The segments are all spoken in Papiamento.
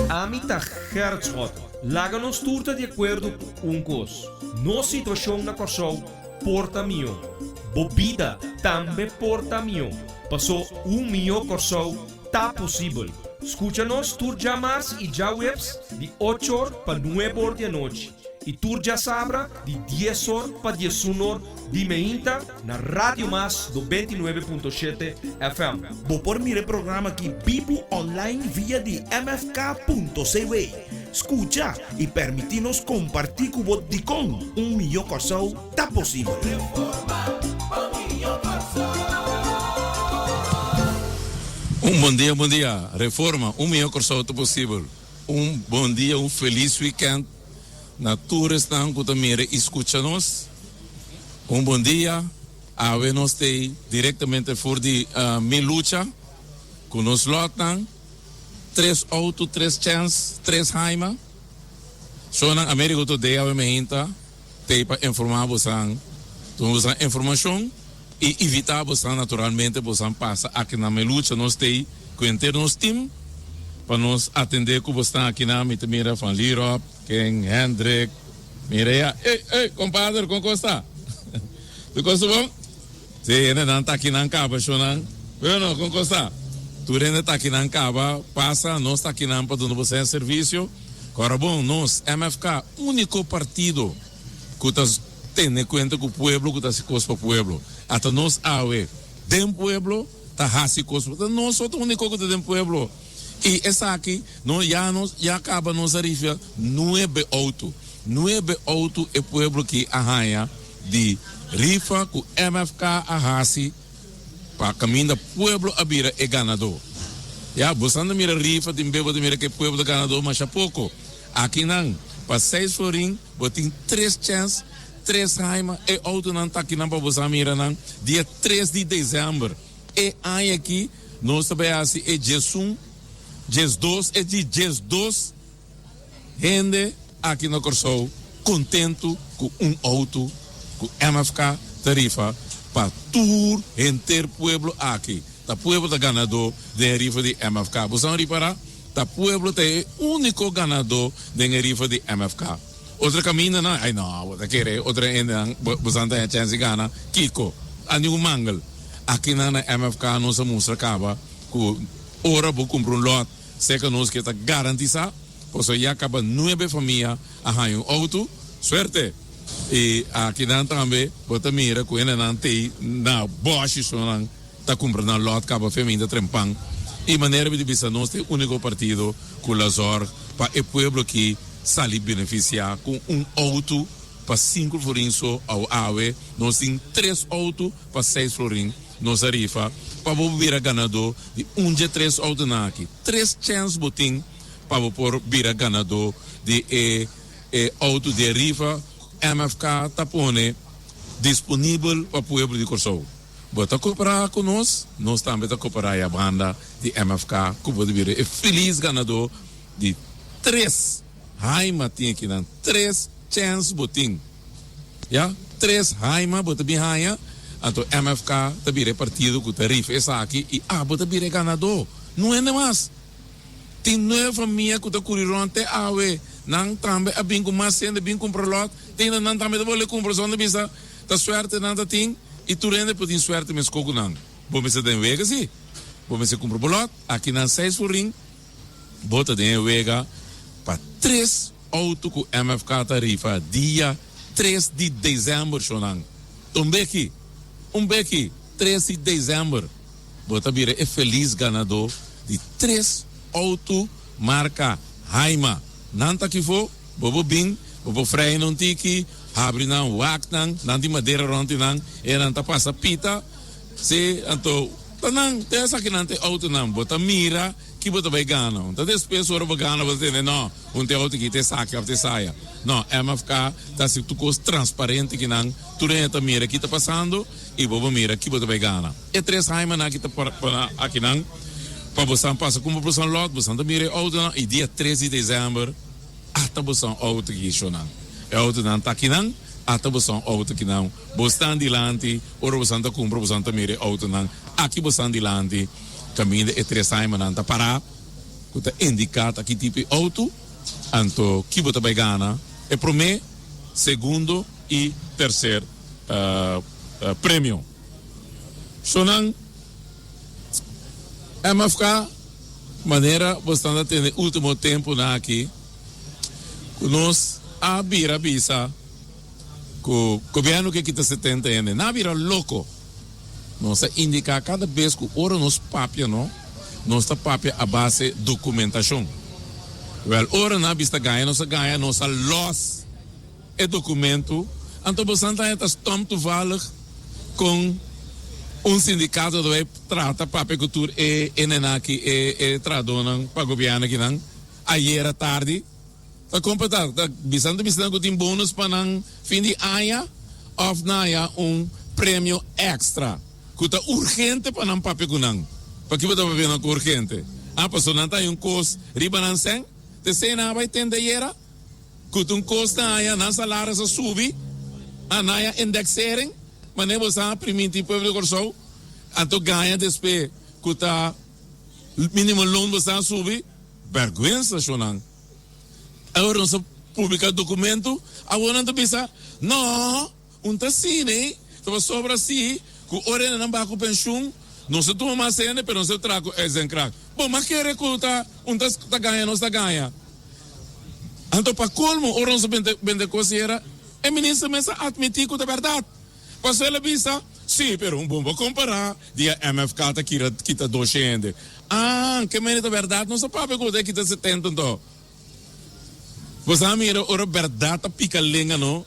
Ami ta Gerrit Schotte. Laga nos tur ta di akuerdo ku un kos, nos situashon na Kòrsou por ta mihó. Bo bida tambe por ta mihó, pasó un mihó Kòrsou ta posibel. Skucha nos tur djamars i djaweps di ocho or pa nuebe or di anochi i tur djasabra di dies or pa diesun or di meinta na Radio Mas 99.7 FM. Bo por mira e programa aki bibu online via di mfk.cw. Skucha i permití nos kompartí ku bo dikon un mihó Kòrsou ta posibel. Un bon dia, bon dia. Reforma, un mihó Kòrsou ta posibel. Un bon dia, un felis wikènt na tur esnan ku ta mira i skucha nos. Un bon dia. Awe nos t'ei direktamente for di Mi Lucha ku nos lòtnan, tres outo, tres chèns, tres haima. Shownan Americo Today awe meinta t'ei pa informá bosan, duna bosan informashon i invitá bosan naturalmente bosan pasa aki na Mi Lucha. Nos t'ei ku henter nos tim pa nos atendé ku bosnan akinan. Mi ta mira Van Lierop, Ken, Hendrik, mira ya. Ey, ey, compadre, con cos ta? Tur cos ta bon? Sí, hendenan ta akinan caba, shownan. Bueno, con cos ta? Tur hende ta akinan caba, pasa, nos ta akinan pa duna boso e servicio. Cora bon, nos, MFK, unico partido cu ta tene cuenta cu pueblo, cu ta haci cos pa pueblo. Ata nos awe den pueblo ta haci cos pa, nos so ta unico cu ta den pueblo. I esaki no ya nos ya caba nos a rifia nuebe auto. Nuebe auto e pueblo ki a haña di rifa cu MFK a haci pa caminda pueblo a bira e ganador. Ya bosan ta mira rifa tin be bo ta mira cu e pueblo ta ganador masha poco. Aki nan pa seis florin bo tin tres chens, tres haima e autonan ta akinan pa bosan mira nan dia tres di december. E aña aki nos ta bay haci e diesun, diesdos, e di diesdos hende aki na Corsou contento cu un auto cu MFK ta rifa pa tur henter pueblo aki. Ta pueblo ta ganador den e rifa di MFK. Bo sa ripara? Ta pueblo ta e unico ganador den e rifa di MFK. Otro caminda nan, ay no, bo ta kere otro hendenan bo sa ta haña chance di gana. Kico? A ningun mangel. Akinan na MFK nos a mustra caba cu ora bo cumpra un lot cerca nos ke ta garantisa, pasobra ya caba nuebe famia a haña un auto. Suerte! Y akinan tambe bo ta mira cu hendenan tey na boshi so nan ta cumpra nan lot caba feminta trempan. Y manera mi ta bisa nos ta e unico partido cu la zorg pa e pueblo aki sali beneficia cu un auto pa cinco florin so awe awe nos tin tres auto pa seis florin nos a rifa pa bo bira ganadó di un dje tres outonan aki. Tres chèns bo tin pa bo por bira ganadó di e e outo di e rifa ku MFK ta pone disponibel pa pueblo di Kòrsou. Bo ta koperá ku nos, nos tambe ta koperá e banda di MFK ku bo ta bira e felis ganadó di tres Haima tin akinan, tres chèns bo tin. Ya, tres haima bo ta bin haña, anto MFK ta bira e partido ku ta rifa esaki i abo ta bira e ganadó. No hende mas. Tin nuebe famia ku ta kuri rònt te awe. Nan tambe a bin ku mas hende bin kumpra lòt, te hende nan tambe ta bolbe kumpra. Son ta bisa ta suerte nan ta tin i tur hende por tin suerte meskó ku nan. Bo mester den wega si. Bo mester kumpra bo lòt. Aki nan seis florin bo ta den e wega pa tres. Auto ku MFK ta rifa dia tres di december shonan. Ta un beki, un beki, tres di december bo ta bira e felis ganadó di tres auto marka Haima. Nan ta kifó, bo por bin, bo por freina un tiki, habri nan, wak nan, nan tin madera rònt di nan, e nan ta pasa pita, si, anto ta nan, ta esakinan ta e autonan, bo ta mira. Ki bo ta bai gana? Un ta despues ora bo gana bo ta tende no, un te auto ki te esaki of te esaya. No, MFK ta hasi tur kos transparente ki nan tur hende ta mira ki ta pasando i bo bo mira ki bo ta bai gana. E tres haimanan aki ta para akinan pa bosan pasa kumpra bosan lot, bosan ta mira e autonan i dia tres di december ata bosan auto ki shonan. E autonan ta akinan, ata bosan auto kinan. Bosnan dilanti ora bosan ta kumpra bosan ta mira e autonan aki bosan dilanti. Kaminda e tres aimanan ta pará. ku ta indiká ta ki tipo di outo, anto ki bo ta bai gana e promé, segundo i terser premio. Shownan MFK, manera bo stan ta tende ultimo tempunan aki ku nos a bira bisa ku gobièrnu ke kita 70 hende, nan a bira loko. Nos a indiká kada bes ku ora nos papia no, nos ta papia a base dokumentashon. Wèl, ora nan a bisa gaña nos a gaña, nos a lòs e dokumentu, anto bosan ta haña ta stom toevallig kon un sindikato ta bai trata papia ku tur e hendenan aki, e e trahadónan pa gobièrnu akinan ayera tardi. Ta kompletá. Ta bisa nan ta bisa nan ku tin bonus pa nan fin di aña òf nan haña un premio èkstra ku ta urgente pa nan papia ku nan. Pakiko bo ta papia nan ku urgente? Ah, pasobra nan ta haña un kos riba nan sèn. Ta esei nan a bai tende ayera ku ta un kos nan haña, nan salaris a subi, ah, nan haña indexering, manera bo sa primintí pueblo di Kòrsou, anto gaña despues ku ta minimum loon bo sa a subi. Bèrgwensa, shonnan. Awor nos a publica documento, awor nan ta bisa, no, un ta asina ey, ta pasobra si cu ora nan baha cu pensioen, nos ta tuma mas hende, pero nos ta traha cu uitzendkracht. Bo, mas kere cu ta un ta ta gaña, nos ta gaña. Anto pa colmo, ora nos a bende bende cos yera, e minister mes a admiti cu ta berdad. Pasobra el a bisa, si, pero un bon bo compara dia MFK ta kira kita doce hende. Ah, ke mene ta berdad nos a papia cu ta kita 70 anto. Bo sa mira ora berdad ta pica lenga no,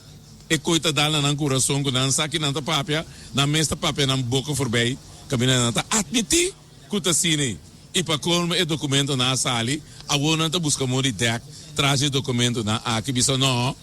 e koe ta dal na nan curason cu nan sa ki nan ta papia, nan mes ta papia nan boca forbij, caminda nan ta admiti cu ta asina ei. I pa colmo e documentonan a sali, awor nan ta busca modo di dek tras di e documentonan aki, bisa no,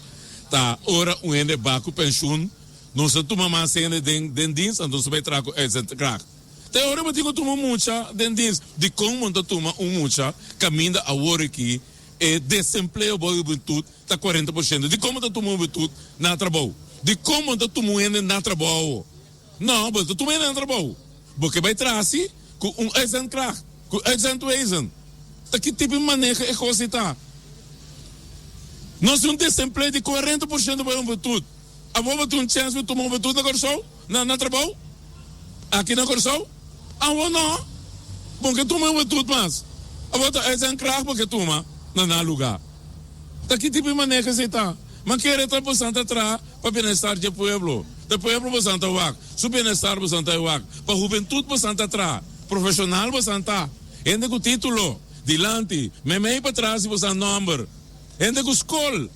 ta ora un hende ba cu pensioen, nos ta tuma mas hende den den dienst, anto nos ta bay traha cu uitzendkracht. Te ora bo tin ku tuma un mucha den dienst. Dikon bo no ta tuma un mucha kaminda awor aki e desempleo bo hubentut ta 40%? Dikon bo ta tuma un hubentut na trabou? Dikon bo no ta tuma un hende na trabou? No, bo no ta tuma hende na trabou. Bo ke bai traha si ku un uitzendkracht, ku uitzendwezen. Ta ki tipo di maneho e kos ei ta? Nos tin un desempleo di 40% bo hubentut. Abo bo tin un chèns pa tuma hubentut na Kòrsou, na na trabou aki na Kòrsou? Abo no. Bo ke tuma hubentut mas. Abo ta uitzendkracht bo ke tuma na nan lugá. Ta ki tipo di maneho esei ta? Ma kere ta bosan ta traha pa bienestar dje pueblo. Ta pueblo bosan ta wak, su bienestar bosan ta wak. Pa hubentut bosan ta traha. Profeshonal bosan ta. Hende ku título, dilanti, meimei patras di bosan nòmber. Hende ku skol.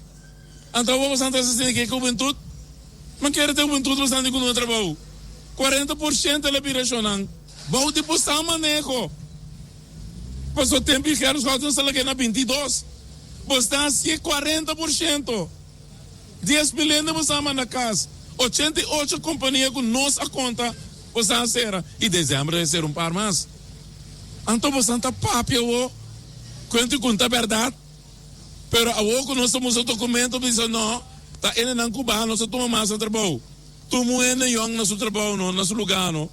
Anto awor boso ta asesina ke hubentut? Ma kere ta hubentut boso di ku no trabou? 40% la bira shonnan bou di boso maneho. Paso tempo di Gerrit Schouten nos ta lag'e na 22. Boso ta hasie 40%. 10,000 hende boso a manda kas. 88 kompania ku nos a konta boso a sera i desembro ta sera un par mas. Anto boso ta papia awor kuenta ku ta bèrdat? Pero awor ku nos ta mustra dokumento bisa no, ta hendenan ku baha nos ta tuma mas na trabou. Tuma un hende yòn na su trabou no, na su lugá no.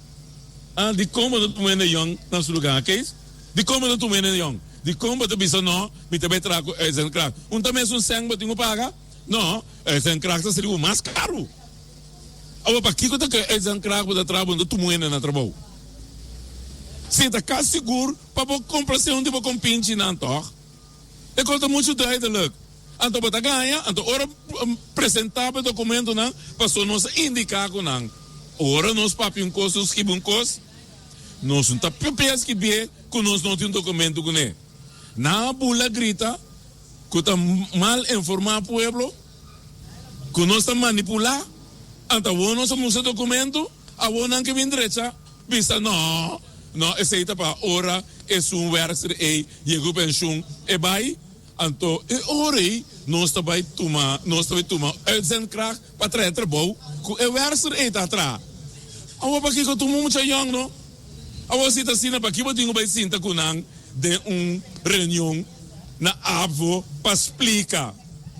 Ah, dikon bo ta tuma hende yòn na su lugá, Kees? Dikon bo ta tuma hende yòn? Dikon bo ta bisa no, mi ta bai traha ku uitzendkracht? Un ta mes un sèn bo tin ku paga? No, uitzendkracht ta sali bo mas karu. Awor pakiko ta ku uitzendkracht bo ta traha bo no ta tuma un hende na trabou? Si ta kasi sigur pa bo komplasé un di bo kompinchinan tòg? E kos ta muchu duidelijk. Anto bo ta gaña, anto ora presentá bo e dokumentonan, pasobra nos a indiká ku nan. Ora nos papia un kos, nos skibi un kos, nos no ta papia skibié ku nos no tin un dokumento kuné. Nan a bula grita ku ta mal informá pueblo, ku nos ta manipulá, anto awor nos a mustra dokumento, awor nan ke bin drecha. Bisa no, no, esei ta pa ora esun wèrkster ei yega ku penshun e bai, anto e ora ei nos ta bai tuma, nos ta bai tuma uitzendkracht pa traha e trabou ku e wèrkster ei ta traha. Awor pakiko tuma un mucha yòn no? Awor si ta asina pakiko bo tin ku bai sinta ku nan den un reunion na ABVO pa splika?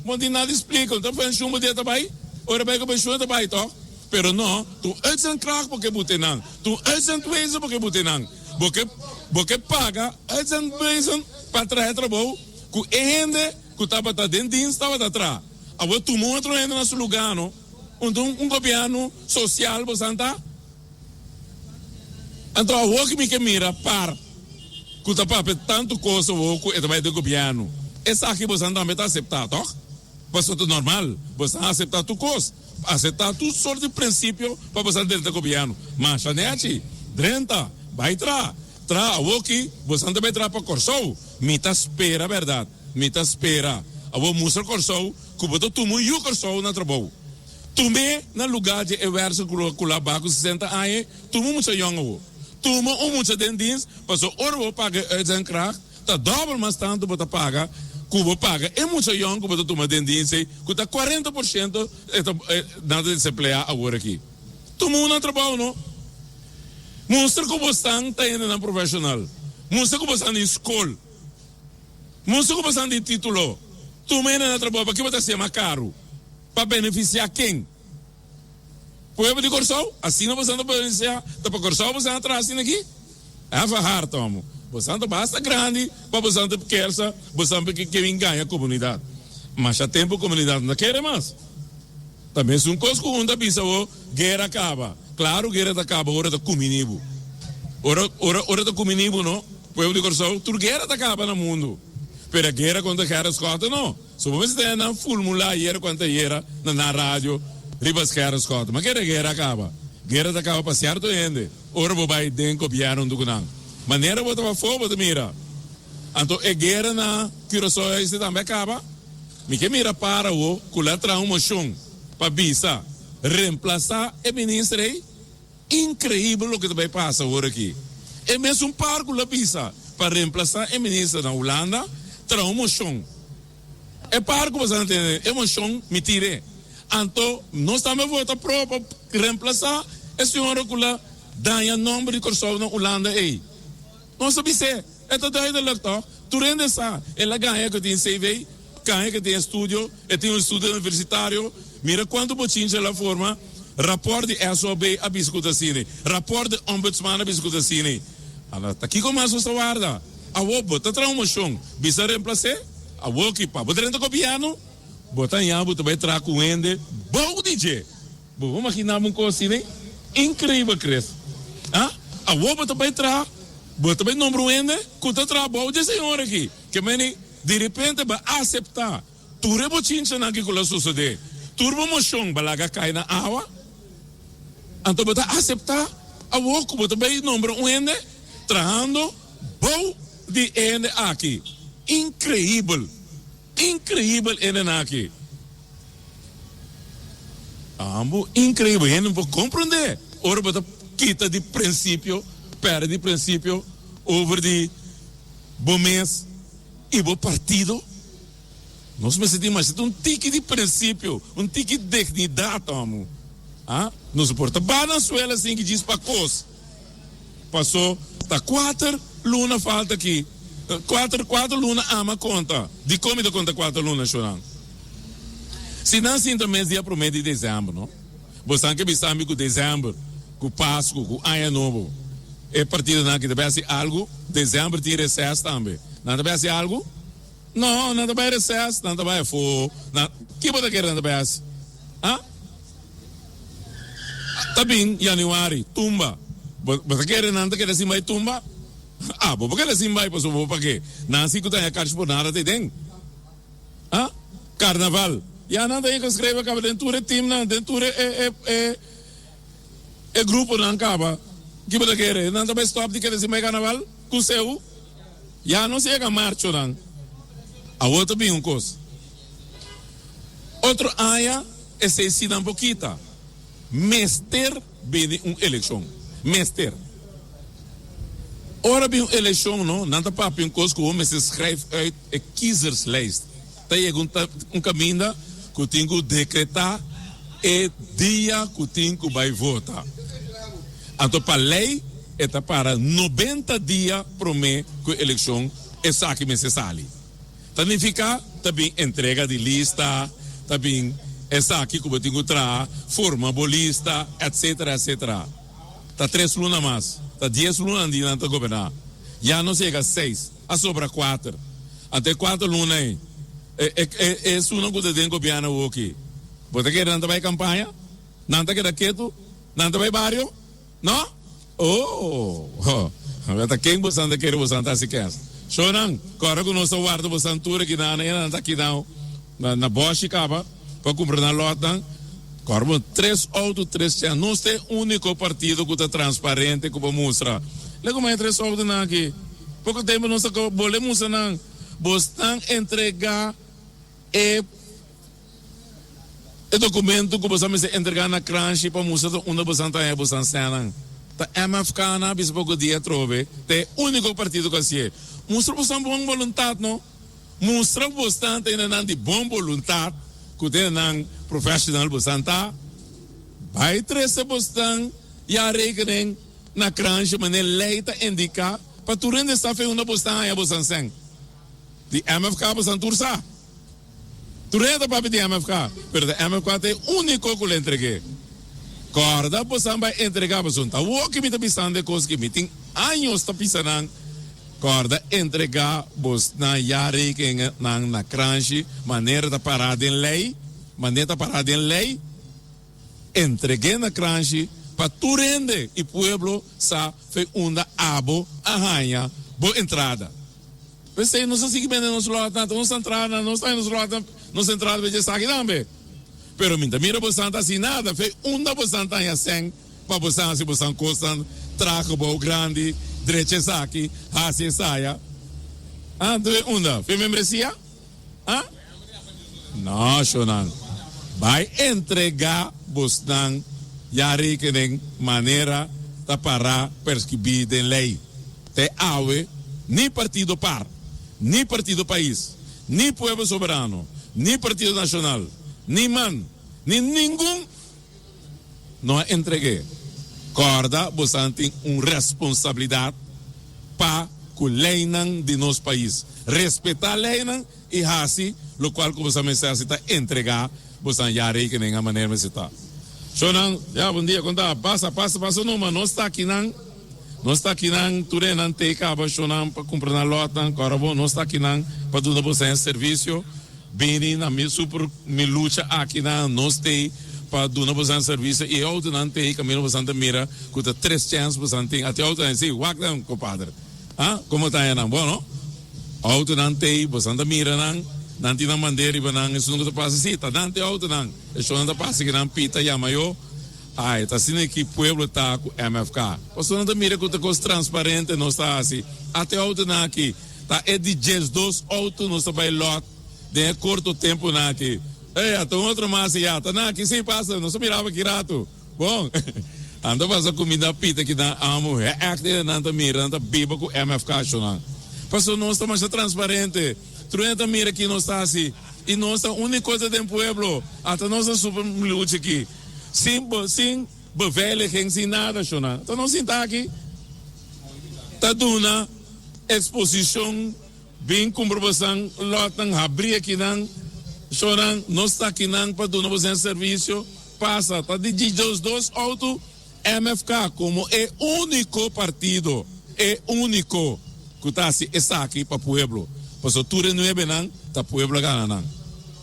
Bo no tin nada di splika, no ta penshun bo dia ta bai, ora bai ku penshun e ta bai tòg? Pero no, ta un uitzendkracht bo ke bute nan, ta un uitzendwezen bo ke bute nan. Bo ke. Bo ke paga uitzendbuizen pa traha e trabou ku e hende ku tabata den dienst tabata traha. Awor tuma un otro hende na su lugá no. Unta un gobièrnu sosial bosan ta? Anto awor ki mi ke mira par ku ta papia tantu kos awor ku e ta bai den gobièrnu. Esaki bosan tambe ta aseptá, tòg? Pasobra ta normal, bosan aseptá tur kos. Aseptá tur sort di prinsipio pa bosan drenta gobièrnu. Masha nechi, drenta, bai traha. Traha awor ki bosan ta bai traha pa Kòrsou. Mi ta spera bèrdat, mi ta spera. Awor mustra Kòrsou ku bo ta tuma un yu Kòrsou na trabou. Tum'é na lugá dje e wèrsa ku lo ku la baku 60 aña, tuma un mucha yòn awor. Tuma un mucha den dins, pasobra ora bo paga e uitzendkracht, ta dòbel mas tantu bo ta paga ku bo paga e mucha yòn ku bo ta tuma den dins ei, ku ta 40% e ta nan ta desempleá awor aki. Tuma un na trabou no. Mustra ku bo stan ta hendenan profeshonal. Mustra ku bo stan den skol. Mustra ku bo stan den título. Tuma hende na trabou, pakiko bo ta hasié mas karu? Pa benefisiá ken? Pueblo di Kòrsou? Asina boso ta benefisiá? Ta pa Kòrsou boso a traha asina aki? Hèf a hart homo. Boso ta basta grandi pa boso ta kersa, boso ke bin gaña komunidat. Masha tempu komunidat no ta kere mas. Ta mesun kos ku un ta bisa bo, guera kaba. Klaru guera ta kaba ora ta kumini bo. Ora ora ora ta kumini bo no, pueblo di Kòrsou, tur guera ta kaba na mundu. Pero e guera kontra Gerrit Schotte no. So bo mester tene nan fulmula ayera ku antayera na nan radio riba Gerrit Schotte. Ma kere guera a kaba. Guera ta kaba pa sierto hende ora bo bai den gobièrnu huntu ku nan. Manera bo ta pafó bo ta mira. Anto e guera na Curaçao ese tambe a kaba. Mi ke mira para awo ku la traha un moshon pa bisa remplasá e minister ei. Inkreibel loke ta bai pasa awor aki. E mesun par ku la bisa pa remplasá e minister na Hulanda traha un moshon. E par ku boso a tende e moshon mi tir'é. Anto nos tambe vota pro pa remplasá e señora ku la daña nòmber di Kòrsou na Hulanda ei. Nos a bis'é, e ta duidelijk tòg? Tur hende sa, el a gaña ku tin CV, gaña ku tin estudio, e tin un estudio universitario. Mira kuantu bochincha el a forma. Rapòrt di SOB a bisa ku ta asina. Rapòrt di Ombudsman a bisa ku ta asina. Ala, ta kiko mas nos ta warda? Awor bo ta traha un moshon, bisa remplas'é? Awor ki pa bo drenta gobièrnu, bo ta haña bo ta bai traha ku hende bou di dje. Bo por maginá bo un kos asina? Inkreibel, Chris. Ha? Awor bo ta bai traha, bo ta bai nombra un hende ku ta traha bou dje señor aki. Ke meni, di repente bo a aseptá tur e bochinchanan ki ku lo sosodé, tur bo moshon bo a laga kai na awa. Anto bo ta aseptá awor ku bo ta bai nombra un hende trahando bou di e hende aki. Inkreibel! Increibel hendenan aki. Ambo increibel. Hende no por comprende ora bo ta kita di principio, perde di principio over di bo mes y bo partido. Nos mester tin masha un tiki di principio, un tiki dignidad amo. Ah, nos no por ta baha na suela sin ki djis pa cos. Paso ta kuater luna falta aki. Kuater kuater luna ama konta. Dikon mi ta konta kuater luna shorang? Si nan sinta mes dia promé di desèmber no. Bosan ke bisa mi ku desèmber, ku Pasku, ku Aña Nobo e partidonan aki ta bai hasi algu? Desèmber tin reses tambe. Nan ta bai hasi algu? No, nan ta bai reses, nan ta bai afó. Nan, ki bo ta kere nan ta bai hasi? Ha? Ta bin januari, tumba. Bo bo ta kere nan ta keda sin bai tumba? Ah, bo por keda sin bai pasobra bo pake. Nan si ku ta haña karchi por nada ta den. Ha? Karnaval. Ya nan ta ingeskreve kaba den tur e teamnan, den tur e e e e gruponan kaba. Ki bo ta kere? Nan ta bai stòp di keda sin bai karnaval? Ku seu? Ya nos yega marchonan. Awor ta bin un kos. Otro aña esei si nan por kita. Mester bini un elekshon. Mester. Ora bin un elekshon no, nan ta papia un kos ku bo mester schrijf uit e kiezerslijst. Ta yega un un kaminda ku tin ku dekretá e dia ku tin ku bai vota. Anto pa lei e ta para 90 dia promé ku e elekshon esaki mester sali. Ta nifiká ta bin entrega di lista, ta bin esaki ku bo tin ku traha, forma bo lista, etcetera, etcetera. Ta tres luna mas, ta dies luna di nan ta goberná. Ya nos yega seis, a sobra kuater. Anto e kuater luna ei, e e e esunnan ku ta den gobièrnu awoki, bo ta kere nan ta bai kampaña? Nan ta keda ketu? Nan ta bai bario? No? Oh! Ta ken bosan ta kere bosan ta hasi kens? Shownan, kòrda ku nos ta warda bosan tur aki nan, e nan ta aki nan na bòshi kaba pa kumpra nan lòtnan. Kòrda bo, tres outo, tres chèns. Nos ta e úniko partido ku ta transparente ku por mustra. Lei kuma e tres outonan aki. Poko tempu nos ta bolbe mustra nan. Bosnan entregá e. E documento cu boso a mester entrega na Kranshi pa mustra ta unda boso ta haña boso sènnan. Ta MFK nan a bisa poco dia atrobe ta e unico partido cu a hacié. Mustra boso bon boluntad no. Mustra cu boso ta hendenan di bon boluntad cu ta hendenan professional boso ta. Bay trece boso jaarrekening na Kranshi manera ley ta indica pa tur hende sa fe unda boso ta haña boso sèn. Di MFK boso tur sa. Tur hende ta papia di MFK, pero ta MFK ta e úniko ku lo entreg'é. Kòrda bosan bai entregá pasobra ta awor ku mi ta bisando e kos ki mi tin años ta bisa nan, kòrda entregá bosnan jaarrekeningennan na kranshi manera ta pará den lei, manera ta pará den lei. Entreg'é na kranshi pa tur hende i pueblo sa fe unda abo a haña bo entrada. P'esei nos a sigui bende nos lòtnan, ta nos entrada, nos ta haña nos lòtnan, nos entrada pa dje esaki tambe. Pero mi ta mira bosan ta hasi nada, fe unda bosan ta haña sèn pa bosan hasi bosan kosnan, traha gebou grandi, drecha esaki, hasi esaya. Ah, anto fe unda? Fe membresia? Ah? No, shownan. Bai entregá bosnan ya rekening manera ta pará perskribí den lei. Te awe ni Partido par, ni Partido Pais, ni Pueblo Soberano, ni Partido Nacional, ni man, ni ningun no a entreg'é. Kòrda bosan tin un responsabilidat pa ku leinan di nos pais. Respetá leinan i hasi lokual ku bosan mester hasi ta entregá bosan jaarrekening a manera mester ta. Shownan, ya bon dia, kon ta? Pasa, pasa, pasa numa, nos ta akinan, nos ta akinan, tur enan te kaba shownan pa kumpra nan lòtnan, kòrda bon, nos ta akinan pa duna bosan e servisio. Bini na mi super mi lucha aki na nos tei pa duna bosan servicio y e autonan tei camino bosan ta mira cu ta tres chens bosan tin ati autonan si wak nan compadre ah como ta haña nan bon no autonan tei bosan ta mira nan nan tin nan bandera riba nan esun cu ta pasa si ta nan te autonan e shownan ta pasa ki nan pita yama yo ay ta asina ki pueblo ta cu MFK pasobra nan ta mira cu ta cos transparente nos ta haci ati autonan aki. Ta e di 12 auto nos ta bay lot den e corto temponan aki. Ey, ata un otro mas ya. Ta nan aki si pasa, nos a miraba ki rato. Bon, anda pasa cuminda pita ki nan amo. He echt e nan ta mira, nan ta biba cu MFK shonan. Paso nos ta masha transparente. Tur hende ta mira ki nos ta haci. Y nos ta unico ta den pueblo. Ata nos ta super lucha aki. Sin, sin beveiliging, sin nada shonan. Ata nos sinta aki ta duna. Exposicion bin cumpra bosan lotnan habri akinan shonan nos ta akinan pa duna bosan servicio pasa ta di djis dos auto MFK como e unico partido e unico cu ta haci esaki pa pueblo pasobra tur e nuebenan ta pueblo a gana nan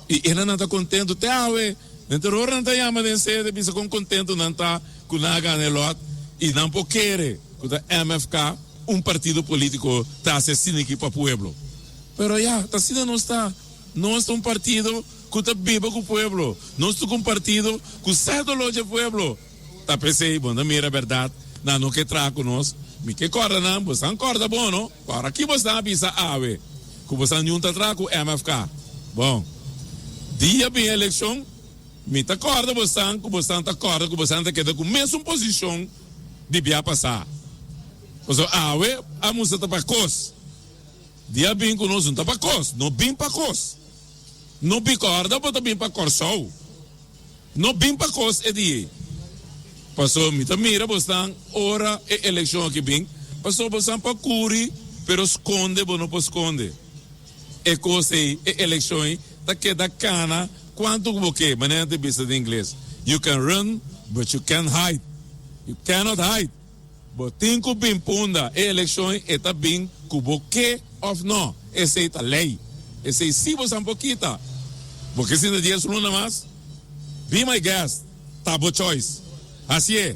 y enan ta contento te awe den tur ora nan ta yama den sede bisa con contento nan ta cu nan a gana e lot y nan por kere cu ta MFK. Un partido politico ta haci asina aki pa pueblo. Pero ya, ta asina nos ta. Nos ta un partido cu ta biba cu pueblo. Nos ta un partido cu sa dolor dje pueblo. Ta p'esey bo no mira berdad, nan no ke traha cu nos. Mi ke corda nan, bosan corda bon no, ora ki bosan a bisa awe cu bosan niun ta traha cu MFK. Bon, dia bin eleccion, mi ta corda bosan cu bosan ta corda cu bosan ta keda cu mesun posicion di bia pasa. Pasobra awe a mustra ta pa kos. Dia bin ku nos no ta pa kos. No bin pa kos. No bin kòrda bo ta bin pa Kòrsou. No bin pa kos e di ei. Pasobra mi ta mira bosnan ora e elekshon aki bin, pasobra bosnan por kuri pero skonde bo no por skonde. E kos ei, e elekshon ei ta keda kana kuantu ku bo ke. Manera nan ta bisa den ingles, You can run but you can't hide. You cannot hide. Bo tin ku bin punda e elekshon e ta bin ku bo ke òf no. Esei ta lei. Esei si bo san por kita. Bo ke sinta dies luna mas? Be my guest. Ta bo choice. Hasié.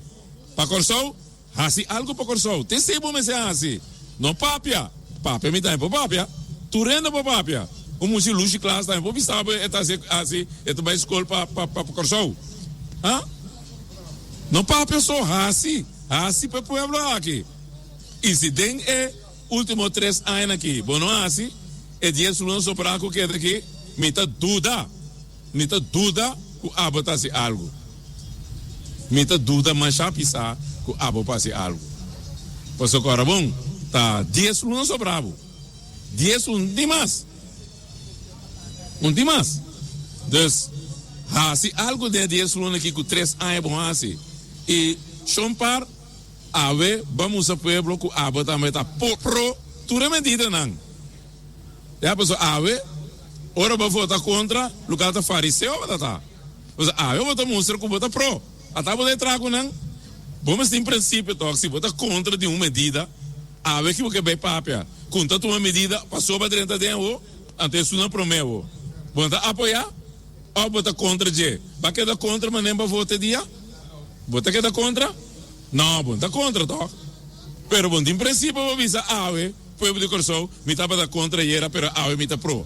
Pa Kòrsou? Hasi algu pa Kòrsou. Te esei bo mester hasi. No papia. Papia mi tambe por papia. Tur hende por papia. Un mucha lushi klas tambe por bisa bo e ta hasi hasi e ta bai skol pa pa pa Kòrsou. Ha? No papia so, hasi. Hasi pa e pueblo aki. I si den e ultimo tres añanan aki bo no hasi, e dies luna sobrá ku keda aki, mi ta duda. Mi ta duda ku abo ta hasi algu. Mi ta duda masha pisá ku abo por hasi algu. Pasobra ora bon, ta dies luna sobra bo. Dies un tin mas. Un tin mas. Dus, hasi algu den e dies luna aki ku tres aña bon hasi. I shon par, awe bo a mustra pueblo ku abo tambe ta pro tur e medidanan. Ya pasobra awe ora bo vota kontra luka ta fariseo bo ta ta. Pasobra awe bo ta mustra ku bo ta pro. Ata bo ta e traha ku nan. Bo mester tin prinsipio tok si bo ta kontra di un medida awe ki bo ke bai papia ku ta tuma medida pasobra bo a drenta den awo anto esun na prome awo. Bo no ta apoya of bo ta kontra dje. Bo a keda kontra manera bo a vota e dia? Bo ta keda kontra? No, bo no ta kontra tok. Pero bo no tin prinsipio pa bisa awe. Pueblo di Kòrsou, mi tabata kontra ayera pero awe mi ta pro.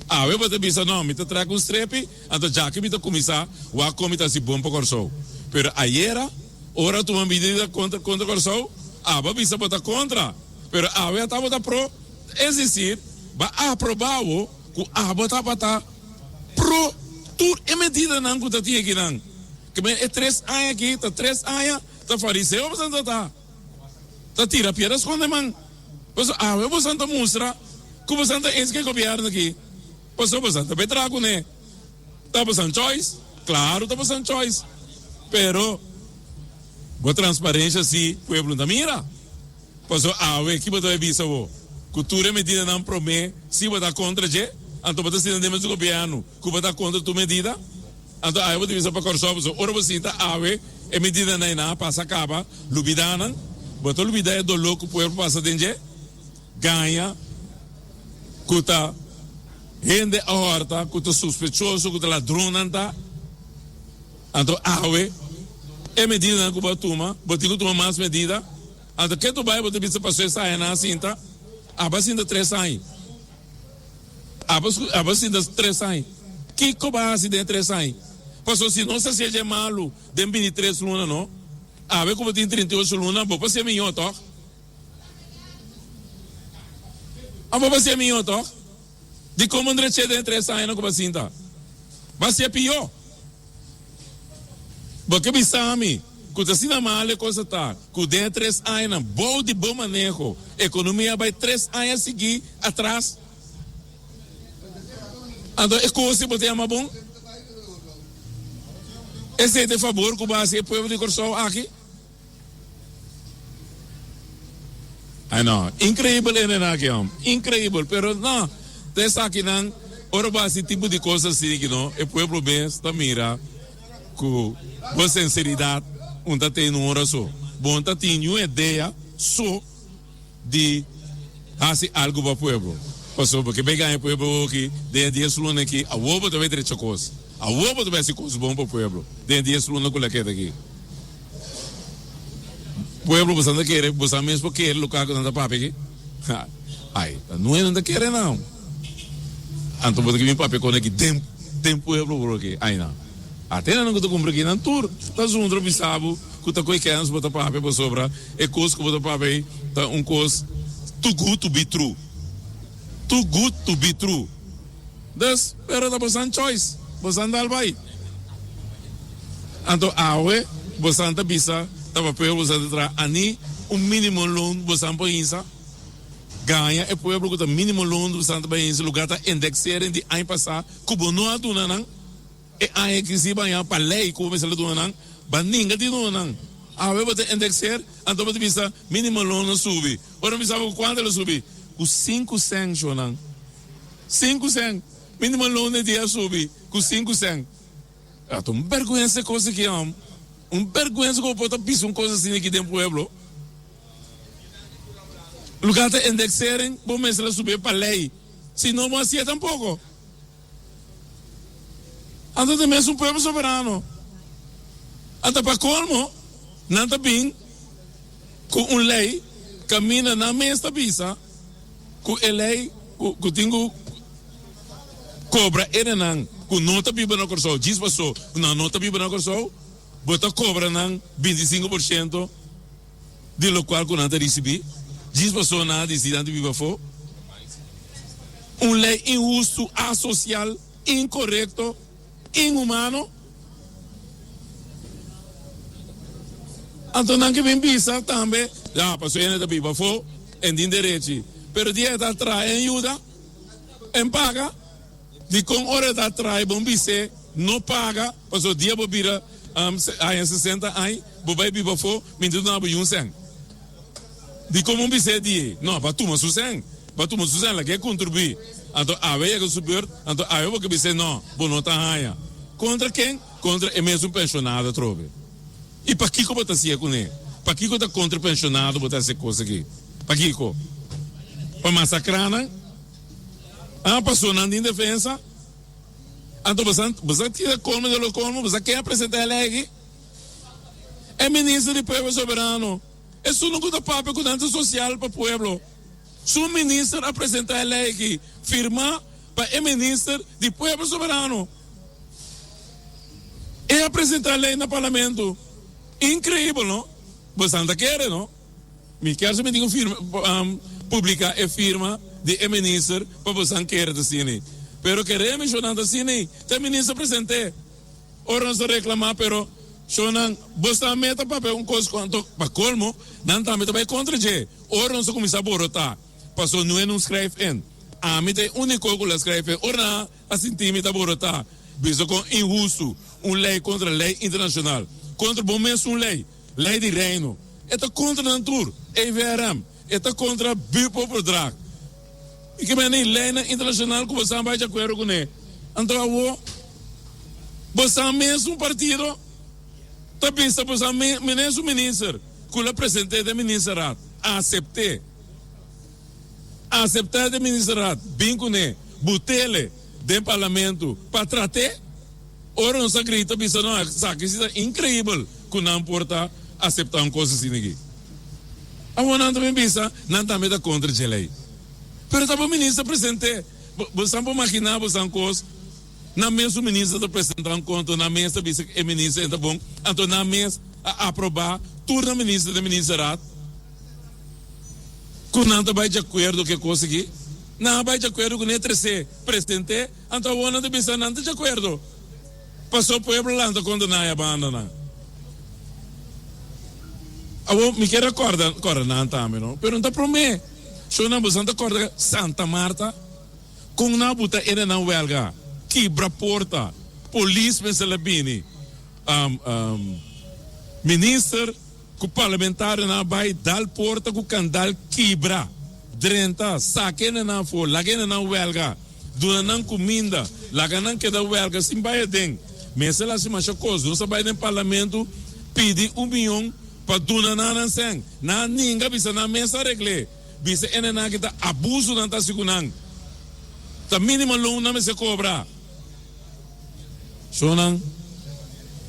Awe bo ta bisa no, mi ta trek un strepi, anto djaki mi ta kuminsá wak kon mi ta hasi bon pa Kòrsou. Pero ayera, ora a tuma medida kontra kontra Kòrsou, abo a bisa bo ta kontra, pero awe a tabata pro. Es desir, bo a aprobá awo ku abo tabata pro tur e medidanan ku ta tin akinan. Kimen e tres aña aki ta tres aña ta fariseo bo ta ta. Ta tira piedra skonde man. Pasobra awe bosan ta mustra ku bosan ta eens ku e gobièrnu aki. Pasobra bosan ta bai traha kuné. Ta bosan choice? Klaru ta bosan choice. Pero bo transparensha si pueblo no ta mira. Pasobra awe ki bo ta bai bisa bo? Ku tur e medidanan promé si bo ta kontra dje, anto bo ta sinta den mes gobièrnu ku bo ta kontra tur medida? Anto awe bo ta bisa pa Kòrsou pasobra ora bo sinta awe e medidanan ei nan a pasa kaba, lubidá nan. Bo ta lubidá e doló ku pueblo pasa den dje, gaña ku ta hende a hòrta, ku ta sospechoso, ku ta ladronnan ta. Anto awe e medidanan ku bo a tuma, bo tin ku tuma mas medida. Anto ke tu bai bo ta bisa pasobra e añanan a sinta, aba a sinta tres aña. Abo abo sinta tres aña. Kiko bo a hasi den e tres aña? Pasobra si nos hasié dje malu den bini tres luna no, awe ku bo tin 38 luna bo por hasié mihó tòg? Abo por hasié mihó tòg? Dikon bo ndrech'é den e tres añanan ku bo a sinta? Bo a hasié pió. Bo ke bisa mi ku ta asina mal e cosa ta ku den e tres añanan bou di bo maneho ekonomia a bai tres aña sigui atras? Anto e kos ei bo ta yama bon? Esei ta e fabor ku bo hasi e pueblo di Kòrsou aki? Ai no, increíbel e nena aki hom, increíbel, pero no, ta esakinan ora bo hasi tipo di cos asina ki no, e pueblo mes ta mira cu bo sinceridad un ta tene un ora so, bo no ta tin niun idea so di hasi algo pa pueblo. Pasobra bo ke bay gaña pueblo awoki den e dies luna aki, awor bo ta bay drecha kos. Awor bo ta bay hasi kos bon pa pueblo den e dies luna ku la keda aki. Pueblo boso ta kere, boso mes por kere loke ku nan ta papia aki? Ay, ta nue nan ta kere nan. Anto bo ta ke bin papia kon aki den den pueblo bro aki. Ay nan. Ate nan ku ta kumpra aki nan tur ta zundra bisa bo ku ta koe kens bo ta papia pasobra e kos ku bo ta papia ei ta un kos too good to be true. Too good to be true. Dus, pero ta bosan choice. Bosan dal bai. Anto awe bosan ta bisa ta pa pueblo bosan ta traha ani un minimo loon bosan por hinsa. Gaña e pueblo ku ta minimo loon bosan ta bai hinsa lugar ta indexering di aña pasa ku bo no a duna nan. E aña ki si baña pa ley ku bo mester a duna nan, ba ninga di duna nan. Awe bo ta indexeer, anto bo ta bisa minimo loon a subi. Ora mi bisa bo ku kuantu el a subi? Ku sinku sèn, shonnan. Sinku sèn. Minimo loon e dia a subi ku sinku sèn. A ta un bèrgwensa e kos aki, hòm. Un bèrgwensa ku bo por ta bisa un kos asina aki den pueblo. Lugar ta indexering, bo mester a subié pa ley. Si no, bo hacié tampoco. Anto ta mesun pueblo soberano. Anto pa colmo, nan ta bin cu un ley caminda nan mes ta bisa cu e ley cu tin cu cobra enenan cu no ta biba na Corsou, djis paso cu nan no ta biba na Corsou, bo ta cobra nan 25%. Di lokual ku nan ta risibí, djis pasobra nan a disidí nan ta biba afó. Un lei inhustu, asosial, inkorekto, inhumano. Anto nan ke bin bisa tambe, Ya, pasobra hende ta biba afó, en tin derechi. Pero dia e ta traha en yuda, en paga. Dikon ora e ta traha bon bis'é no paga, pasobra dia bo bira haña sesenta aña, bo bai biba afó, mi ta duna bo yun sèn. Dikon bon bis'é di ei? No, bo a tuma su sèn, bo a tuma su sèn, laga e kontribuí. Anto awe yega su beurt, anto awe bo ke bis'é no, bo no ta haña. Kontra ken? Kontra e mesun penshonado atrobe. I pakiko bo ta hasié kuné? Pakiko ta kontra penshonado bo ta hasi e kos aki? Pakiko? Pa masakrá nan? A pasó nan tin defensa? Anto boso boso tira colmo de lo colmo, boso ken a presenta e ley aki? E minister di pueblo soberano, esun cu ta papia cu nan ta social pa pueblo. Su minister a presenta e ley aki, firma pa e minister di pueblo soberano. E a presenta e ley na parlamento. Increibel no? Boso ta kere no? Mi kier sa mi tin ku firma publica e firma di e minister pa bosan kere ta asina. Pero kere mi shownan ta asina ta e minister presente. Ora nos ta reclama pero shownan bos ta meta papia un cos cu anto pa colmo nan tambe ta bay contra dje. Ora nos a cuminsa borota paso no e no schrijf in. Ami ta e unico cu la schrijf in. Ora nan a sinti mi ta borota bisa con inhusto un ley contra ley internacional contra bo mesun ley. Ley di Reino. E ta contra nan tur. EVRM. E ta contra Buurtverdrag. I ke mende leynan internacional cu bosan bai di acuerdo cune. Anto awo bosan mesun partido ta bisa bosan mesun minister cu lo presente den ministerraad. Acepte. Acepta den ministerraad. Bin cune. Butele den parlamento pa trate. Ora nos a grita bisa no esaki si ta increibel cu nan por ta acepta un cos asina aki. Awor nan ta bin bisa nan tambe ta contra dje ley. Pero ta bo minister presente. Bosan por magina bosan cos nan mes un minister ta presenta un conto nan mes ta bisa e minister e ta bon anto nan mes a aproba tur nan minister den ministerraad cu nan ta bay di acuerdo cu e cos aki. Nan a bay di acuerdo cu ne trece presente. Anto awor nan ta bisa nan ta djakuerdo, paso pueblo lanta kontra nan e bandanan. Awor mi kier a kòrda kòrda nan tambe no, pero no ta promé. Shownan boso nan ta kòrda Santa Marta? Kon nan a buta ene nan wèlga, kibra porta, polis mester la bini, minister ku parlamentarionan a bai dal porta ku kandal kibra, drenta, saka ene nan afó, laga ene nan wèlga. Duna nan kuminda, laga nan keda wèlga sin bai aden. Mester hasi masha kos. Nos a bai den parlamento pidi un miyon pa duna nan nan sèn. Nan a ninga bisa nan mes a regl'é. Bisa e nenan aki ta abuso nan ta hasi ku nan. Ta minimo loon nan mester kobra. Shownan,